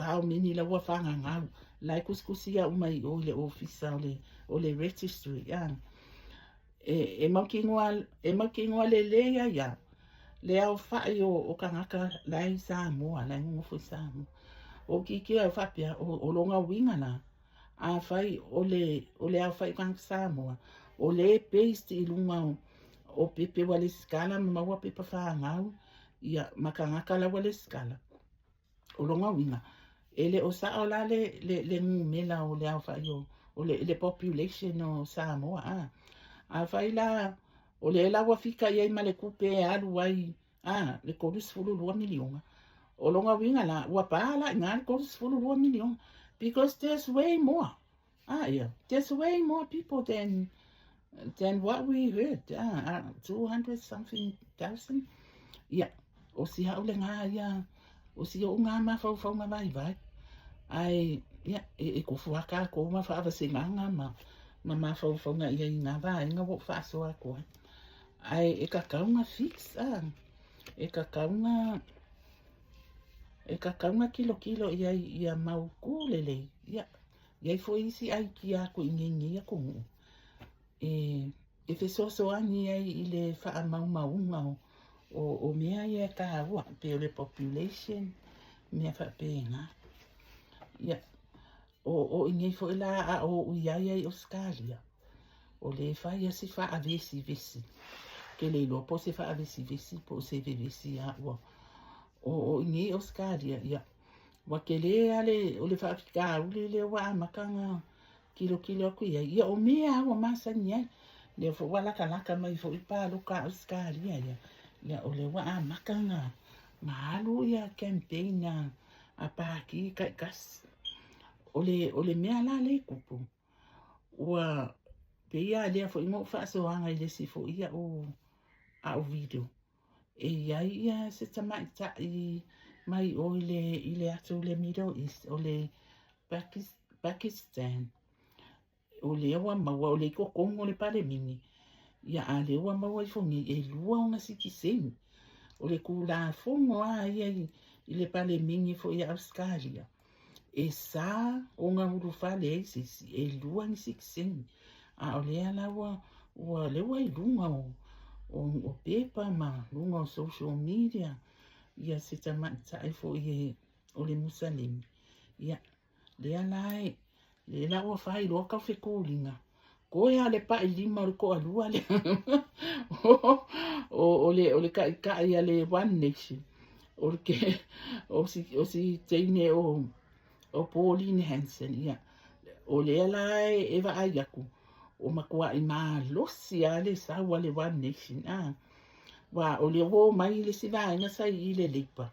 how many la ua whāngangau. La e kusikusia uma i o i le ofisa o le, o le registry. A. E, e mautinoa, e mautinoa lelei ai a le aofa'i o, o tagata la e i Samoa, la e nonofo i Samoa. O kiki au faapea, o, o lona uiga la, Afai o le, o le aofai o tagata Samoa, o lea e based i luga o, o pepe ua lesitala ma maua pepa fanau, ia, ma tagata la ua lesitala. O lona uiga, e le o sao la le, le, le numera o le aofai o, o le, le population o Samoa, a. Afai la, o lea la ua fika i ai ma le tupe e alu ai A, le 32 miliona. O lona uiga la, ua pa la i ina le 32 miliona. Because there's way more. Ah, yeah. There's way more people than what we heard. Ah, 200 something thousand. Yeah. O si hau le ngā ia, o si o ngā mafaufauga vaivai. Ai, yeah, e, e kofu a kākou ma whaavaseganga ma, ma mafaufauga ia i ngā vaenga ua ou faasoa atu ai. Ae e kakau nga fix a. E kakau nga e kakau nga kilokilo i ai ia mau kū lelei. Ia, i ai foi isi aikia aku i nei nei atunuu. E, e fesoasoani ai i le faamaumauga o, o, o mea ia e tāua, pei o le population, mea faapena. Ia, O, o i nei foi la a o ui ai ai Ausetalia, o lea e fai a si faavesivesi. Ke le iloa po o se faavesivesi po o se vevesi a ua. O, o i nei Ausetalia, ia, ua tele a le, o le faafitauli lea ua amata ona tilotilo atu i ai. Ia, o mea a ua masani ai. Lea foi ua latalata mai foi palota a Ausetalia ia. Ia, o lea ua amata ona, ona alu ia campaign a, a Pākī taitasi. O le, o le mea la lea e tupu, ua pei lava lea foi na ou faasoaga i le isi foi a'u, a'u video, e i ai ia se tamaitai mai o i le, i le atu i le Middle East, o le Pakistan, O lea ua maua, o lea i totonu o le Palemene, ia a lea ua maua ifo nei, e lua ona sitiseni. O le Tulafono lava ia i, i le Palemene foi a Ausetalia, e sa ona ulufale ai se isi, e lua ni sitiseni. A o lea la ua, ua, lea ua i luga o, o, o pepa ma luga o social media, ia se tamaitai foi e, o le Musalemi. Ia, Lea la e, lea la ua fai loa kau fetuliga. Koe a le paʻi lima o le toalua lea. o, o le, o le taʻitaʻi a le One Nation. O le ke, o si, o si teine o, o Pauline Hanson, ia. O lea la e, e vaai aku, o matuaʻi malosi a le sau a le One Nation. A, wa, o lea ua omai le isi vaega sa i i le Labour.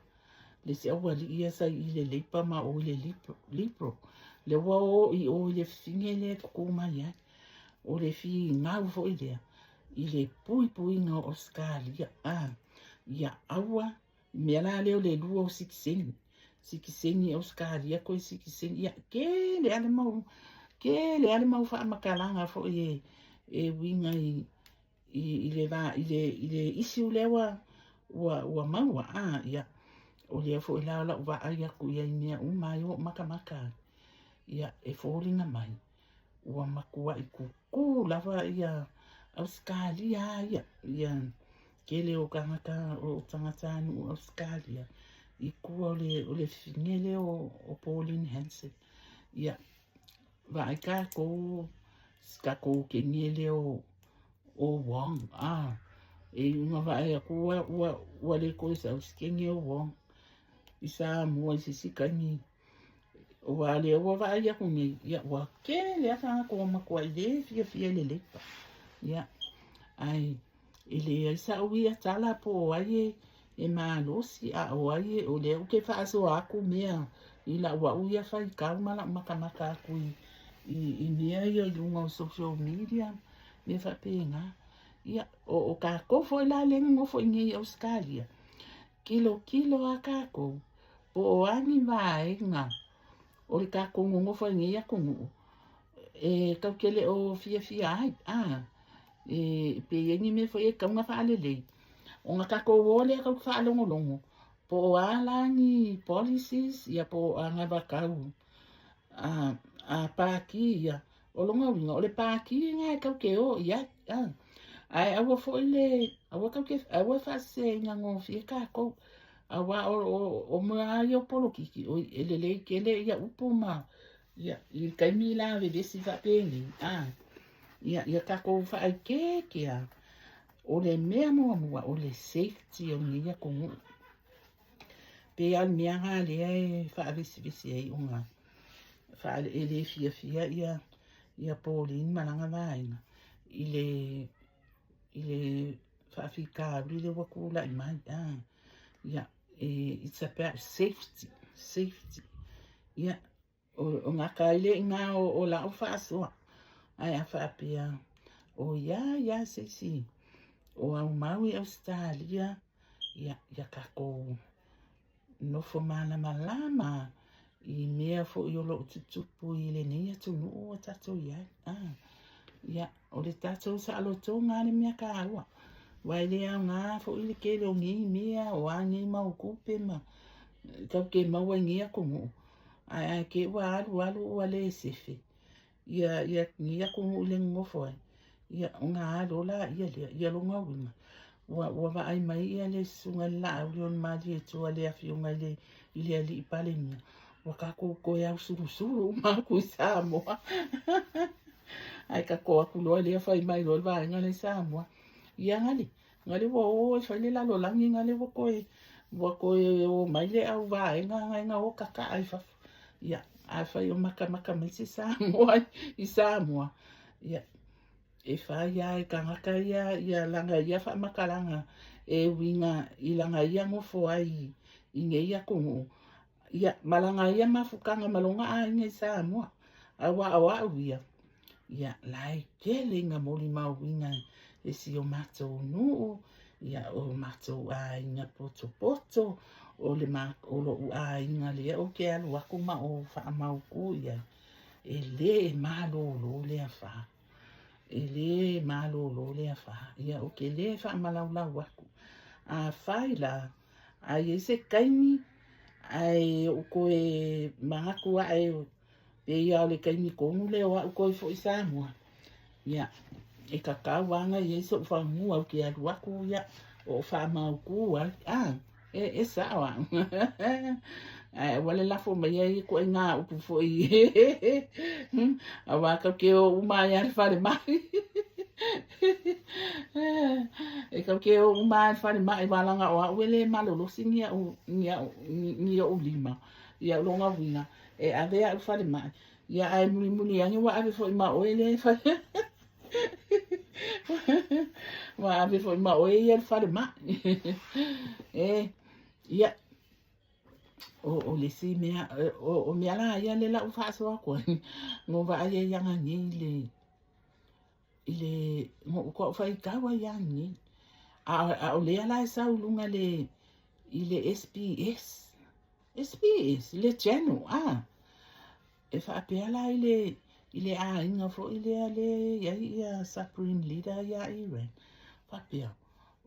Le isi aualii ia sa i le Labour ma o i le Liberal. Lea ua o i o i le fine lea e tutu mai ai. O le finau foi lea i le puipuiga o Ausetalia. A, ia aua, mea la lea o le lua o sitiseni. Sitiseni Ausetalia toe sitiseni. Ia, tele a le mau, tele a le mau faamatalaga foi e, e uiga i, i, i le va, i le, i le issue lea ua, ua, ua maua. A, ia. O lea foi la o la'u vaai aku i ai i mea uma ai ua ou matamata ai, ia e foliga mai ua matua'i kukū lava ia Ausetalia a ia, ia tele o tagata o tagatanuu Ausetalia i tua o le fafine lea o Pauline Hanson. Ia vaai tatou si tatou teine lea o Wong, a e iuga vaai atu ua le toe sau si teine o Wong i Samoa i se isi taimi. Aua o lea ua vaai atu nei, ia ua tele lava tagata ua matuai le fiafia i le Labour. Ia, ae e leai sa'u ia tala po o ai e malosi a o ai o lea ou te faasoa atu mea i la'u a'u ia faitau ma la'u matamata atu i mea ia i luga o social media, mea faapena. Ia, o tatou foi la lea e nonofo i inei i Ausetalia, tilotilo lava tatou po o a ni vaega o le tatou nonofo ai i nei atunuu e tatou te le o fiafia ai, a, e pe i ai ni mea foi e tatau ona faalelei, ona tatou o lea tatou te faalogologo po o a la ni policies ia po o anavatau a pati ia. O lona uiga, o le pati lena e tatou te o i ai, a, ae aua foi le, aua tatou te, aua e faaseseina gofie tatou, aua o mea lava ia o polokiki, oi, e lelei tele ia upu ma, ia, i le taimi la vevesi faapenei, a, ia, ia tatou faaeteete lava. O le mea muamua, o le safety o lenei atunuu. Pei lava o le mea lena lea e faavesivesi ai ona e le fiafia ia Pauline ma lana vaega i le faafitauli lea ua tulai mai. Ia, it's about safety, safety. Ia, o gata ai lea i ina o la'u faasoa. Ae a faapea o ia ia se isi o aumau i Ausetalia, ia, ia tatou nofo malamalama i mea foi o loo tutupu i lenei atunuu ua tatou i ai. Ia, o le tatou saolotoga le mea taua. Aua e le aoga foi le tele o nei mea o a nei mau tupe ma tatou te maua i nei atunuu. Ae te i ua alu alu ua le sefe ia nei atunuu i le nonofo ai. Ia, ona alu laia lea, ia lona uiga, ua vaai mai ia le susuga i le Laauli o le Malietoa le afioga i le alii Palemia, ua tatou toe ausulusulu uma atu i Samoa. Ae tatou atu loa lea fai mai loa le vaega lea i Samoa. Ia gale, gale ua o e fai le lalolagi, gale ua toe o mai le au vaega na o tataa i fafo. Ia, a fai o matamata mai se Samoa i Samoa, ia, e fai lava e tagata ia ia lana ia faamatalaga e uiga i lana ia nofo ai i nei atunuu. Ia, ma lana ia mafutaga ma lona aiga i Samoa. Aua o au ia, ia, la e tele ina molimauina e si o matou nuu, ia, o matou aiga potopoto, o le ma, o lou aiga lea ou te alu atu ma ou faamautu i ai, e le malolo le afā. E le malolo le afā. Ia, ou te le faamalaulau atu. Afai la, a i ai se taimi, ae ou toe manatu ae pei lava o le taimi tonu lea o au toe foi i Samoa, ia, e tatau lava ona i ai so'u fanua ou te alu atu, ia, o faamautu ai. A, e sa'o a'u. Ae aua le lafo mai ai ituaiga upu foi, auā tatou te o uma ai lava i le falemai. E tatou te o uma lava i le falemai, aua leaga o au e le malolosi ni a'u ni a'u ni o'u lima. Ia, o lona uiga, e ave a'u i le falemai. Ia, ae mulimuli ane ua ave foi ma oe le ua ave foi ma oe ia i le falemai. E, ia, o le isi mea, o mea la ia lea la ua faasoa atu ai, na ou vaai ai ananei i le na ou faitau ai ananei. A o lea la e sau i luga i le SBS, SBS, le channel, a, e faapea la i le aiga foi lea le i ai ia Supreme Leader ia Iran. Faapea,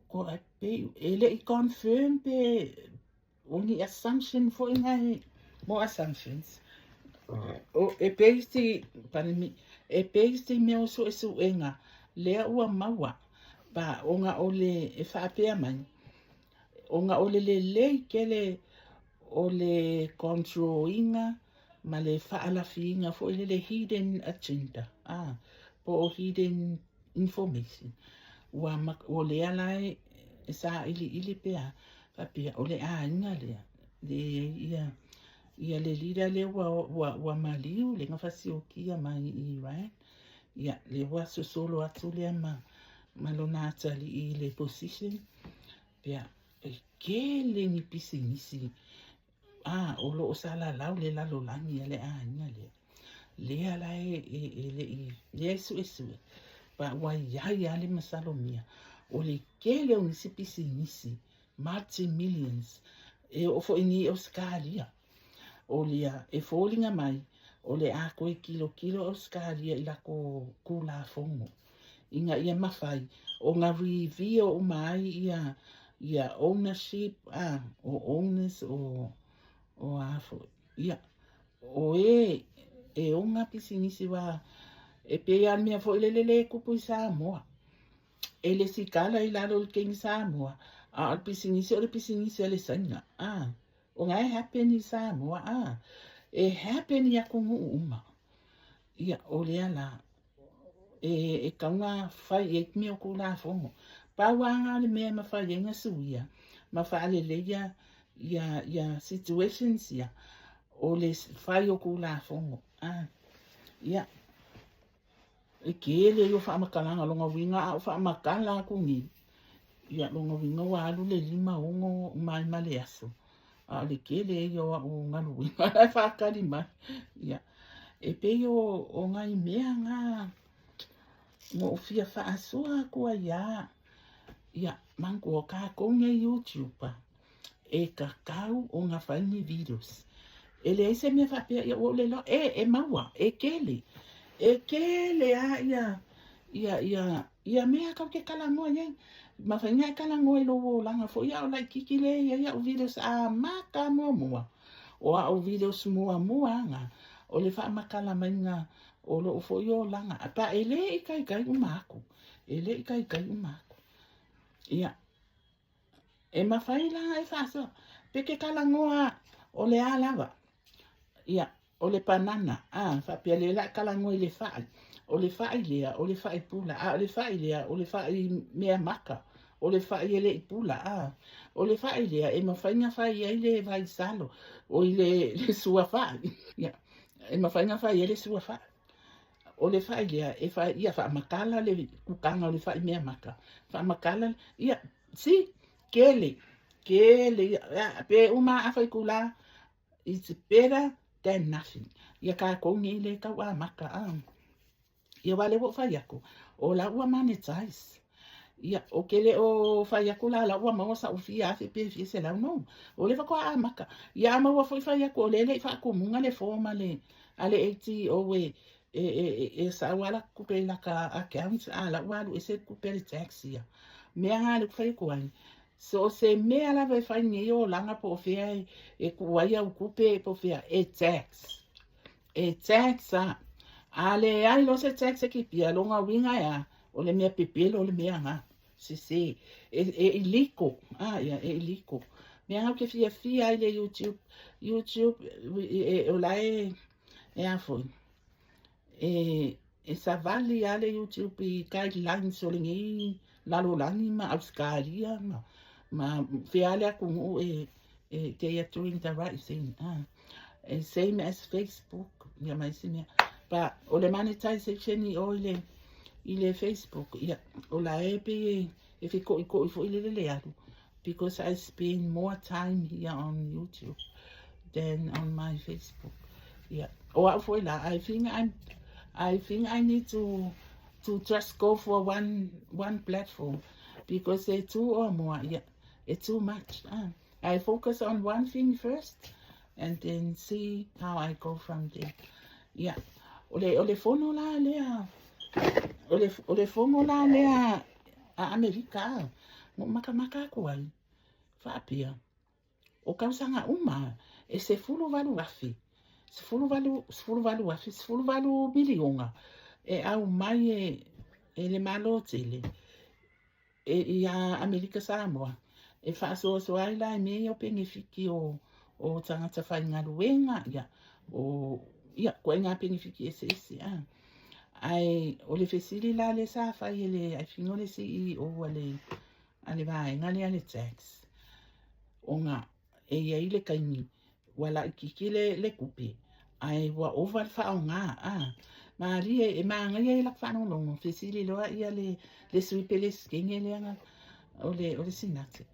ko e le i confirm pe O ni assumption foi nga e mo assumptions. O e based i, pardon me, e based i mea o suesuega lea ua maua pa ona o le e faapea mai, ona o le lelei tele o le control ina ma le faalafiina foi lele hidden agenda, ah, po o hidden information. Ua, o lea la e, e sailiili pea faapea o le aiga lea le ia ia le leader lea ua, ua, ua maliu le na fasiokia mai i Iran, ia le ua sosolo atu lea ma, ma lona atalii i le position pea e kele ni pisinisi a o lo o salalau le lalolagi a le aiga lea. Lea la e, e, e le'i lea e suesue pa ua iai a le masalomia o le kele o nisi pisinisi multi millions e oo foi ni Ausetalia. O lea e foliga mai o le a toe tilotilo Ausetalia i latou Tulafono ina ia mafai ona reveal uma ai ia ia ownership a o owners o o a foi ia o e e ona pisinisi wa e pei a mea foi lele le tupu i Samoa e lesitala i lalo o le King Samoa a o le pisinisi o le pisinisi a le Saina a o na e happen i Samoa a e happen i atunuu uma ia o lea la e, e tau na fai i ai mea o Tulafono. Pau lava na o le mea e mafai ai na suia ma faaleleia ia, ia situations ia, o le fai o Tulafono. Ah, ia, e kele ia o faamatalaga lona uiga a o faamatala atu nei, ia lona uiga ua alu le 5, 6 mai ma le aso. A o le kele ia o au galuega la e faatali mai. Ia, e pei o, o nai mea na na ou fia faasoa atu ai lava. Ia, manatua tatou nei YouTuber, e tatau ona fai ni videos. E leai se mea faapea, ia ua ou le iloa, e, e maua, e kele. E kele lava ia, ia, ia, ia mea tatou te talanoa i ai. Mafai ona e talanoa i lou olaga foi a o laitiiti lea e i ai au videos amata muamua. O au videos muamua lava na, o le faamatala maiga o lou foi olaga. Pa e le ikaika uma atu, e le ikaika uma atu. Ia, e mafai la e faasoa, pe ke talanoa o le a lava. Ia, o le panana, a, faapea lea la talanoa i le fai. O le fai lea, o le fai pula, a o le fai lea, o le fai mea maka, o le fai e le i pula, a. O le fai lea, e mafai na fai ai le vaisalo, o i le, le sua fai. Ia, e mafai na fai ai le sua fai. O le fai lea, e fai, ia faamatala le kukaga o le fai mea maka. Faamatala, ia, si, kele, kele, ia, pe uma afa itula, it's better than nothing. Ia tatou nei le tau amata, a. Ia aua o lea ua ou fai atu, o la ua monetize. Ia, ou te le o fai atu la, la ua maua sau fia afe pe fia selau, no. O lea faatoa amata. Ia a maua foi fai atu, o lea e le i faatumuga le form a le, a le ATO e, e, e, e, e sau lava la tupe i laka account, a la ua alu ese le tupe a le tax ia. Mea na lea ou te fai atu ai, so o se mea lava e fai nei olaga po o fea e, e tuu ai au tupe po o fea, e tax. E tax a. A leai loa se tax e kipia, lona uiga e a? O le mea pepelo o le mea na. Sese. E, e illegal. Ah, ia, e illegal. Mea na ou te fiafia ai le YouTube. YouTube, e, e, o la e, e a foi. E, e savali a le YouTube i guidelines o lenei lalolagi ma Ausetalia ma, ma fea le atunuu e, e, they are doing the right thing. Ah. E same as Facebook, ia ma isi mea. But o le monetization i o i le, i le Facebook, ia, o la e pei e, e fetoʻitoʻi foi lele le alu. Because I spend more time here on YouTube than on my Facebook. Yeah. O au foi la, I think I'm, I think I need to just go for one platform because they're two or more. Yeah, it's too much. Ah. I focus on one thing first and then see how I go from there. Yeah. O le, o le fono la lea, o le, o le fono la lea a Amerika, mo makamaka aku ai, faapea. O tausaga uma e 18,000, 18, 18,000, 18 miliona e aumai e le Malo tele e ia Amerika Samoa e faasoasoa ai la i mea ia o penefiti o tagata faigaluega, ia, o ia ituaiga penefiti eseese. A ae o le fesili la lea sa fai e le, I think o le CEO a le vaega lea le tax, ona e i ai le taimi ua laitiiti le tupe ae ua ova le faaaoga. A malie e manaia i laka faalogologo fesili loa ia le sui Peresetene lea o le Senate,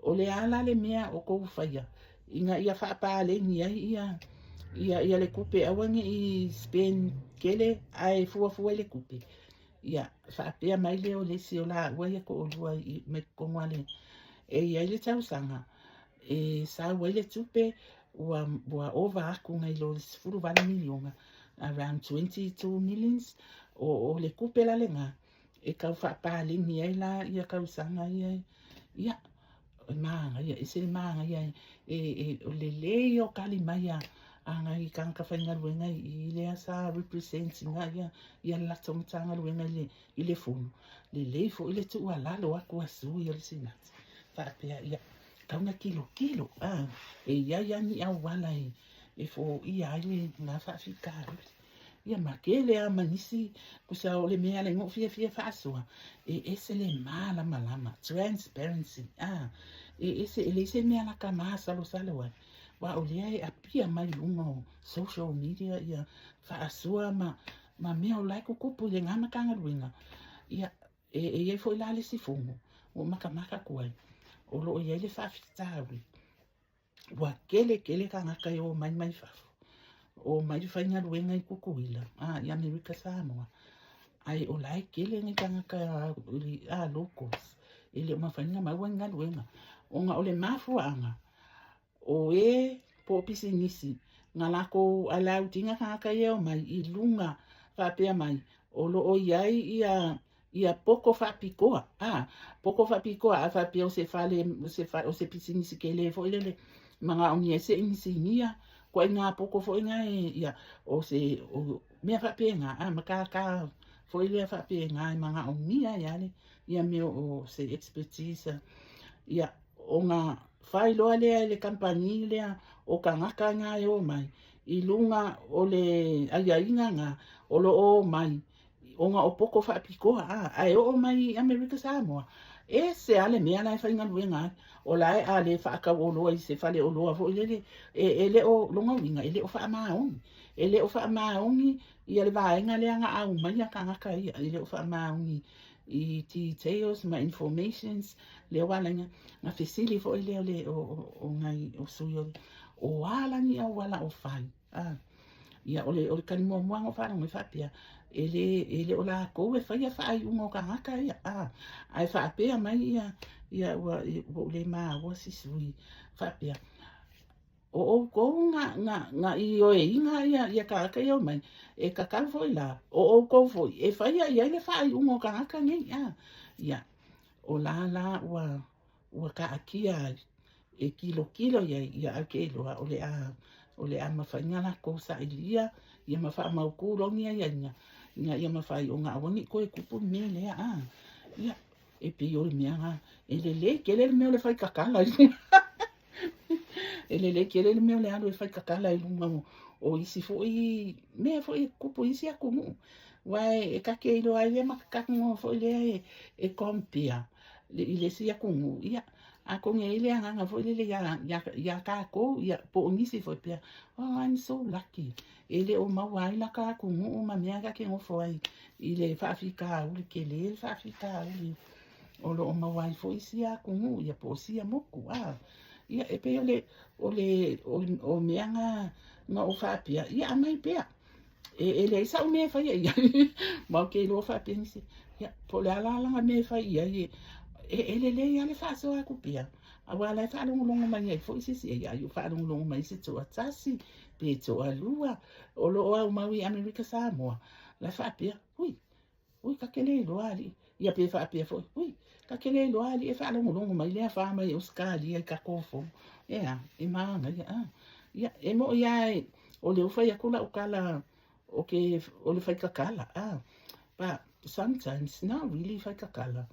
o le a la le mea o tou faia ina ia faapaleni ai ia le tupe, aua ne i spend tele ae fuafua i le tupe. Ia faapea mai lea o le isi o laua ia toalua mai totonu ale e i ai le tausaga e sau ai le tupe ua ova atu nai lo le 18 miliona, around 22 millions. O le tupe la lena e tau faapaleni ai la ia tausaga ia. Ia e manaia, ese le manaia e o lelei o tali mai a nai tagata faigaluega i lea sa represent ina ia le latou Matagaluega i le fono. Lelei foi le tuualalo atu a sui o le Senate faapea ia tauna tilotilo a e i ai a ni auala e foia ai lena faafitauli. Ia ma tele a ma nisi kusa o le mea le no fiafia faasoa e ese le malamalama, transparency. A e ese e leai se mea laka masalosalo ai wa o lea e apia mai luga o social media ia faasoa ma mea o la e tutupu i le gā Matagaluega. Ia e i ai foi la le isi fono ua matamata atu ai o loo i ai le faafitauli, ua tele tele tagata e o mai mai fafo, o mai faigaluega i Tutuila a i Amerika Samoa, ae o la e tele ni tagata a locals e le o mafai ona maua ni galuega ona o le mafuaaga o e po o pisinisi na latou allowed ina tagata ia e omai i luga faapea mai o loo i ai ia poko faapitoa. A poko faapitoa a faapea o se fale o se pisinisi tele foi lele manaomia ai se inisinia ituaiga poko foi na e ia o se o mea faapena a matata foi lea faapena e manaomia ai ale ia mea o se expertise. Ia ona fai loa lea e le kamupani lea o tagata na e o mai i luga o le aiaiga na o loo o mai ona o poko faapitoa. A ae oo mai i Amerika Samoa, ese a le mea la e faigaluega ai o la e a le faatau oloa i se fale oloa foi lele e le o lona uiga e le o faamaoni, e le o faamaoni ia le vaega lea na aumaia tagata ia, e le o faamaoni i details ma informations lea ua ala na fesili foi lea le o nai o sui o a la ni auala o fai. A ia o le tali muamua na faalogo ai faapea e le o latou e faia faaiuga o tagata ia. A ae faapea mai ia ua ou le maua si sui faapea o outou na ioeina ia tagata ia omai e tatau foi la o outou foi e faia i ai le faaiuga o tagata nei. A ia o la la ua taatia ai e tilotilo i ai. Ia ae ke iloa o le a mafai ona latou sailia ia ma faamautu loa ni aiaiga ina ia mafai ona aua ne i toe tupu le mea lea. A ia e pei o le mea na e lelei tele le mea o le fai tatala, e lelei tele le mea o le alu e fai tatala i luga o isi foi mea foi e tupu i isi atunuu aua e take iloa ai lea ma kakanoa foi lea e compare i le isi atunuu. Ia atonu e i ai le agaga foi lele ia tatou ia po o nisi foi pea, "Oh, I'm so lucky," e le o maua ai laka atunuu ma mea take nofo ai i le faafitauli tele, le faafitauli o loo maua ai foi sia atunuu ia po o sia motu. A ia e pei o le mea na ou faapea ia aumai pea e leai sa'u mea e faia i ai ma ou te iloa faapea nisi ia po o le a la laga mea e fai i ai e lelei lava le faasoa atu pea aua la e faalogologo mai ai foi sisi e ia ai o faalogologo mai se toatasi pe toalua o loo aumau i Amerika Samoa la e faapea, "Ui ui, take le iloa alii ia," pe faapea foi, "Ui Ka ke le iloa alii e faalogologo mai le afa mai Ausetalia i tatou fono. E a, e manaia, a. Ia, e moʻi lava e, o lea ua fai atu lau tala o ke, o le faitatala, a. But sometimes not really faitatala.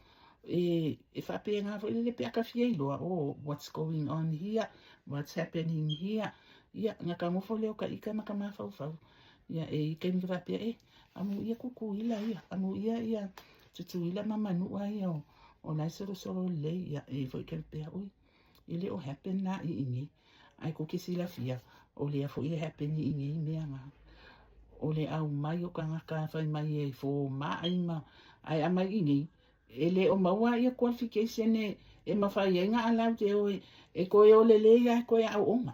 E, e faapena foi lele pe a ta fia iloa, oh, what's going on here, what's happening here. Ia, na ta nofo lea o ta ita ma ta mafaufau. Ia, e i ai taimi ta faapea, e, Amuia Kukuila ia, amuia ia Tutuila ma Manua ia o, o la e solosolo lelei, ia e foi ke pea ui. E le o happen na i inei. Ae kou ke silafia, o lea foi e happen i inei mea nga. O le au mai o kangaka fai mai e fō maai ma, ae amai inei, E le o maua ia qualification e, e mafai ai na allowed e oe e toe o lelei a e toe aoaoga.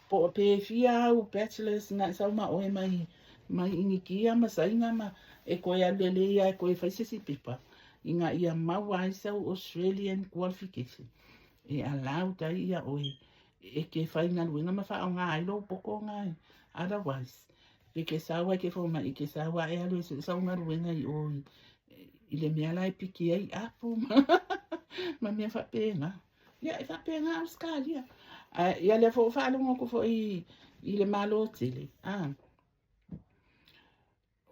Po o pe fia au bachelors na e sau ma oe mai, mai Inikia ma Saina ma e toe alu lelei a e toe fai se isi pepa ina ia maua ai sau Australian qualification e allowed ai ia oe e te faigaluega ma faaaoga ai lou poto na e otherwise pe ke sau ai ke fomai ke sau ae alu e sue sau galuega i o i, i le mea la e piki ai apu ma, ma mea faapena. Ia e faapena Ausetalia. Ae ia lea foi ua faalogo atu foi i, i le Malo tele, a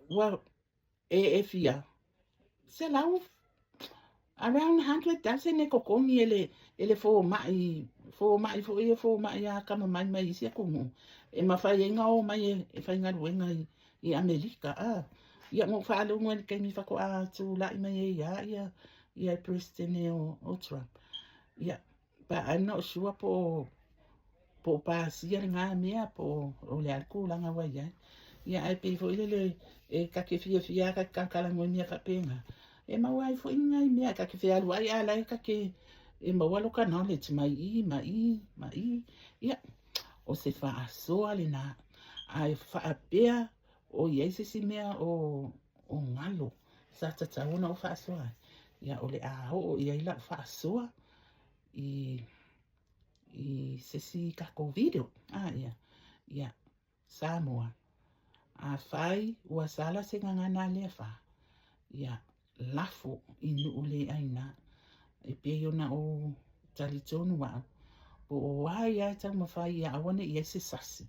ua e, e fia 100 around 100,000 e totogi e le, e le fomai, fomai foi e fomai a atamamai mai isi atunuu e mafai ai ona o mai e, e faigaluega i, i Amerika. A, ia na ou faalogo i le taimi faatoa tulai mai ai lava ia, ia le Peresetene o, o Trump. Ia, but I'm not sure po o, po o pasia lena mea po o le a le tulaga ua i ai. Ia ae pei foi lele e ta te fiafia lava ta te talatalanoa i mea faapena, e maua ai foi ni nai mea ta te fealuai a la e ta te e maua lota knowledge mai i ma i ma i. Ia, o se faasoa lena, ae faapea o i ai se isi mea o, o galo sa tatau ona ou faasoa ai, ia o le a oo i ai lau faasoa i i se isi tatou video. A ia, ia, Samoa, afai ua sala se gagana a le afa, ia, lafo i nuu le aina, e pei ona ou talitonu au, po o ai a e taumafai ia aua ne i ai se sasi,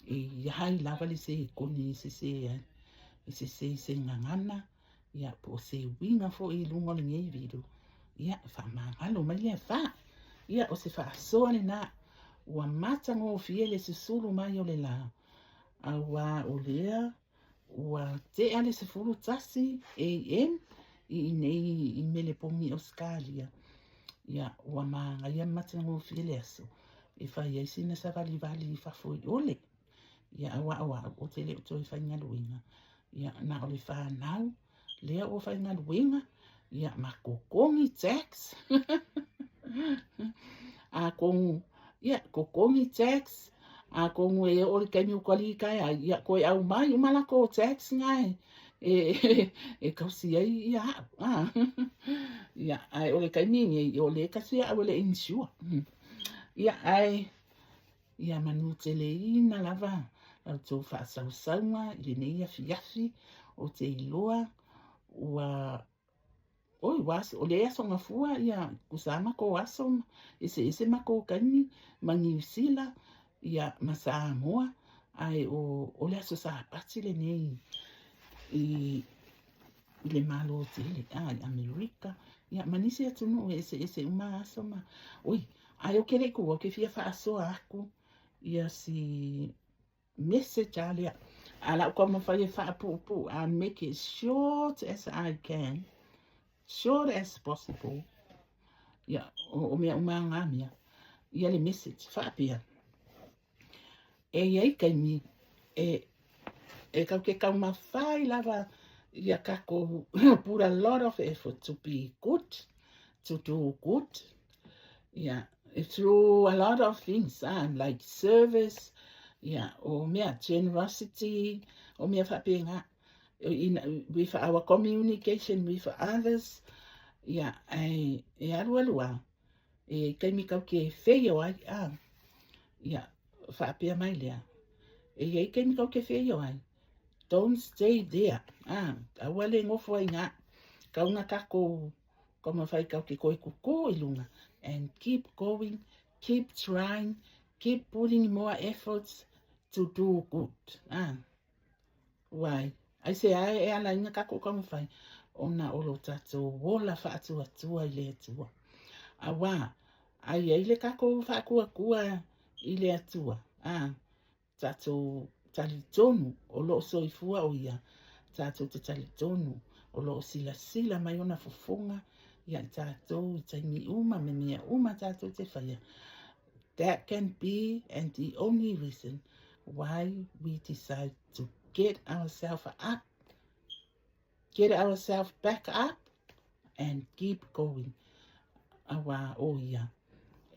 e i ai lava le sekone e sese ai, e sese i se gagana, ia po o se uiga foi i luga o lenei video, ia faamagalo mai le afa. Ia o se faasoa lena, ua matagofie le susulu mai o le lā, auā o lea ua tea le 11 AM i inei i Melepogi i Ausetalia. Ia ua manaia ma matagofie le aso e fai ai sina savalivali i fafo i ole. Ia auā o au ou te le o toe faigaluega. Ia na o le whanau lea ua faigaluega, ia ma totogi tax. Atonu, ia totogi tax, atonu e oo i le taimi ua qualify ai, ia toe aumai uma latou tax na e, e, e tausi ai ia au. Ah. Ia, ae o le taimi nei, o lea e tasi au e le insure. Ia, ae, Ia manuteleina lava la outou faasausauga i lenei afiafi, ou te iloa ua oi ua aso, o le aso gafua ia tusa lava matou aso eseese matou taimi ma Niu Sila ia ma Samoa ae o, o le aso Sapati lenei i i le Malo tele, a, i Amerika, ia ma nisi atunuu e eseese uma aso ma, oi, ae ou te le i tuua, ou te fia faasoa atu ia si message a lea. A la ou taumafai e faapuupuu, I'll make it short as I can, short as possible. Ia, o, o mea uma ngā mea. Ia le message, faapea. E i ai taimi e, e kau ke taumafai lava ia takou put a lot of effort to be good, to do good, yeah, through a lot of things, ah, like service, yeah, o mea generosity, o mea faapena, in, with our communication with others, yeah, e, e alualu a, E taimi kau ke wheio ai, a, ia, whaapea mai lea. E iai taimi kau ke wheio ai. Don't stay there. A, aua le ngofo ai ngā. Kau ngā kako Taumafai tatou te toe kukū i luga and keep going, keep trying, keep putting more efforts to do good. Ah. Why? Aisea e ala ai na tatou taumafai? Ona o lo tatou ola faatuatua i le Atua. Auā, a i ai le tatou faatuatua i le Atua, a, tatou talitonu o lo o soifua o Ia, tatou te talitonu o lo o silasila mai ona fofoga ia i tatou i taimi uma me mea uma tatou te faia. That can be and the only reason why we decide to get ourselves up, get ourselves back up and keep going. Auā o ia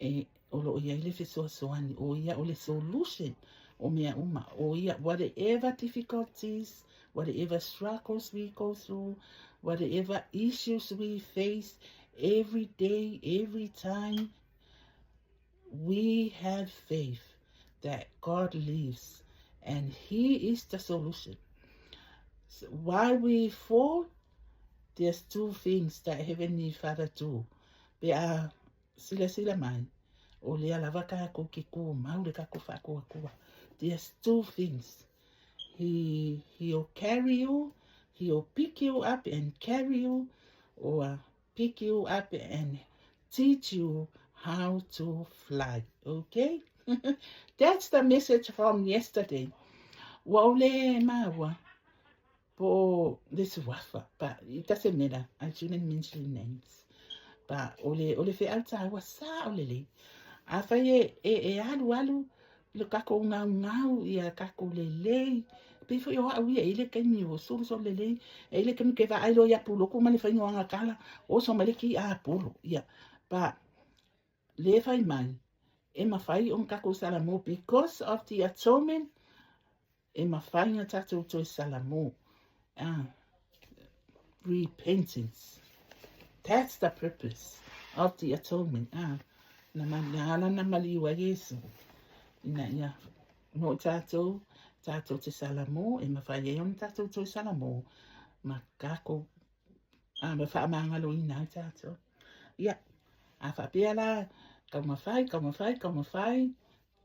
e o lo o i ai le fesoasoani, o ia o le solution o mea uma, o ia whatever difficulties, whatever struggles we go through, whatever issues we face every day, every time, we have faith that God lives and He is the solution. So while we fall, there's two things that Heavenly Father do. Pe a silasila mai, o lea lava kākou ke kūmau le kākou whaakuakua. There's two things. He, he'll carry you, he'll pick you up and carry you, or pick you up and teach you how to fly. Okay? That's the message from yesterday. Ua ole maua po le suafa, but it doesn't matter. I shouldn't mention names. But o le, o le feau tāua sa o lelei. A fai e, e, e alu alu lo kākou gaugau ia kākou lelei, pei foi o au ia e i le taimi o solosolo lelei, e i le taimi ke vaai loa ia puloku ma le faiga o aga kala, oso mai le ki a polo, ia. But, le fai mai, e mawhai ona kākou salamo because of the atonement, e mawhai nga tātou toe salamo. Ah, repentance. That's the purpose of the atonement. Ah, na, na ala na maliu a Iesu. Ina ia, no tātou, tātou te salamo, e mawhai ai ona tātou toe salamo, ma kākou, ah, ma whaamangalo ina ai tātou. Ia, a whapea la, taumawhai, taumawhai, taumawhai,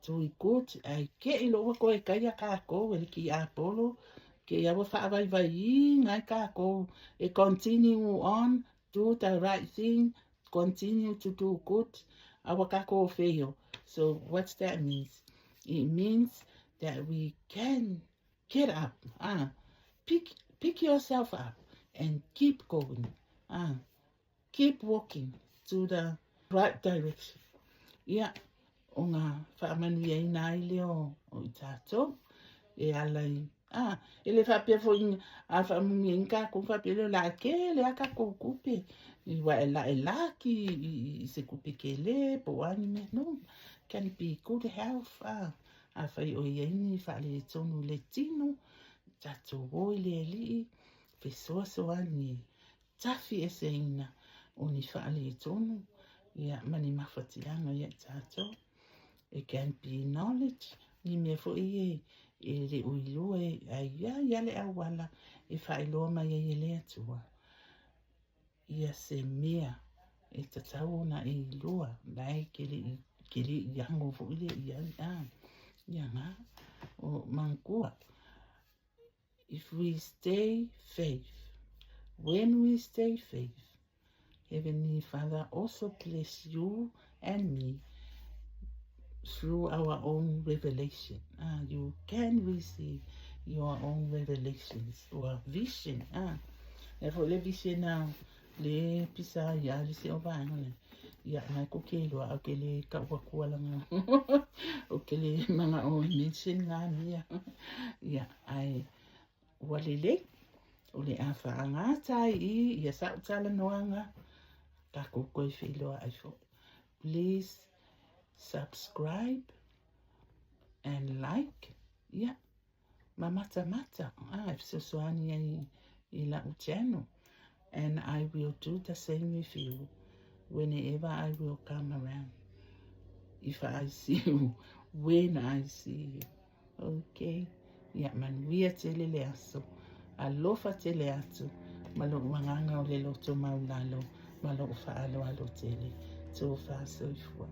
Tui good ai keʻi loa koe kaia kākou e le ki Apollo ke ia ua whaavaivaiinga ai kākou e continue on do the right thing continue to do good aua kākou o fail so what's that means it means that we can get up ah pick pick yourself up and keep going ah Keep walking to the right direction. Ia, o ngā whaamanuiaina ai lea o, o i tātou, e ala i, ah, e le whaapea fo i, a whaamanuiaina kākou, whaapea leo la ke le a kākou kupe, i wa e la e la ki i, i se kupe ke le, po ani me, no, can be good health, ah, a whai o ia ini, whaale e tonu le tino, tātou o i le alii, fesoasoani, Tawhi eseina o ni faaletonu ia ma ni mafatiaga ia i tatou. It can be knowledge, ni mea foi e e le o iloa e ai ia ia le auala e faailoa mai ai e le Atua ia se mea e tatau ona e iloa la e ke le i ke le i ago foi lea i ai a ia nga o manatua If we stay faith, when we stay faith, Heavenly Father also bless you and me through our own revelation. Ah, you can receive your own revelations or vision. Ah, e fo le vision na le pisa ia le se o vaenga le. Ia ngai ko ke loa au ke le ka ua kua langa. O ke le manga o mention ngā mea. Ia ai ua lelei. O le a whaangata ai i ia sa o tala noanga. Ka koukou e wheiloa ai fo. Please subscribe and like. Ia. Ma matamata. Ah, e fesoasoani ai i la'u channel. And I will do the same with you whenever I will come around. If I see you, when I see you. Okay. Ia, manuia tele le aso. Alofa tele atu ma lo'u agaga o le loto maulalo. Ma lou faaaloalo tele. Tofa soifua.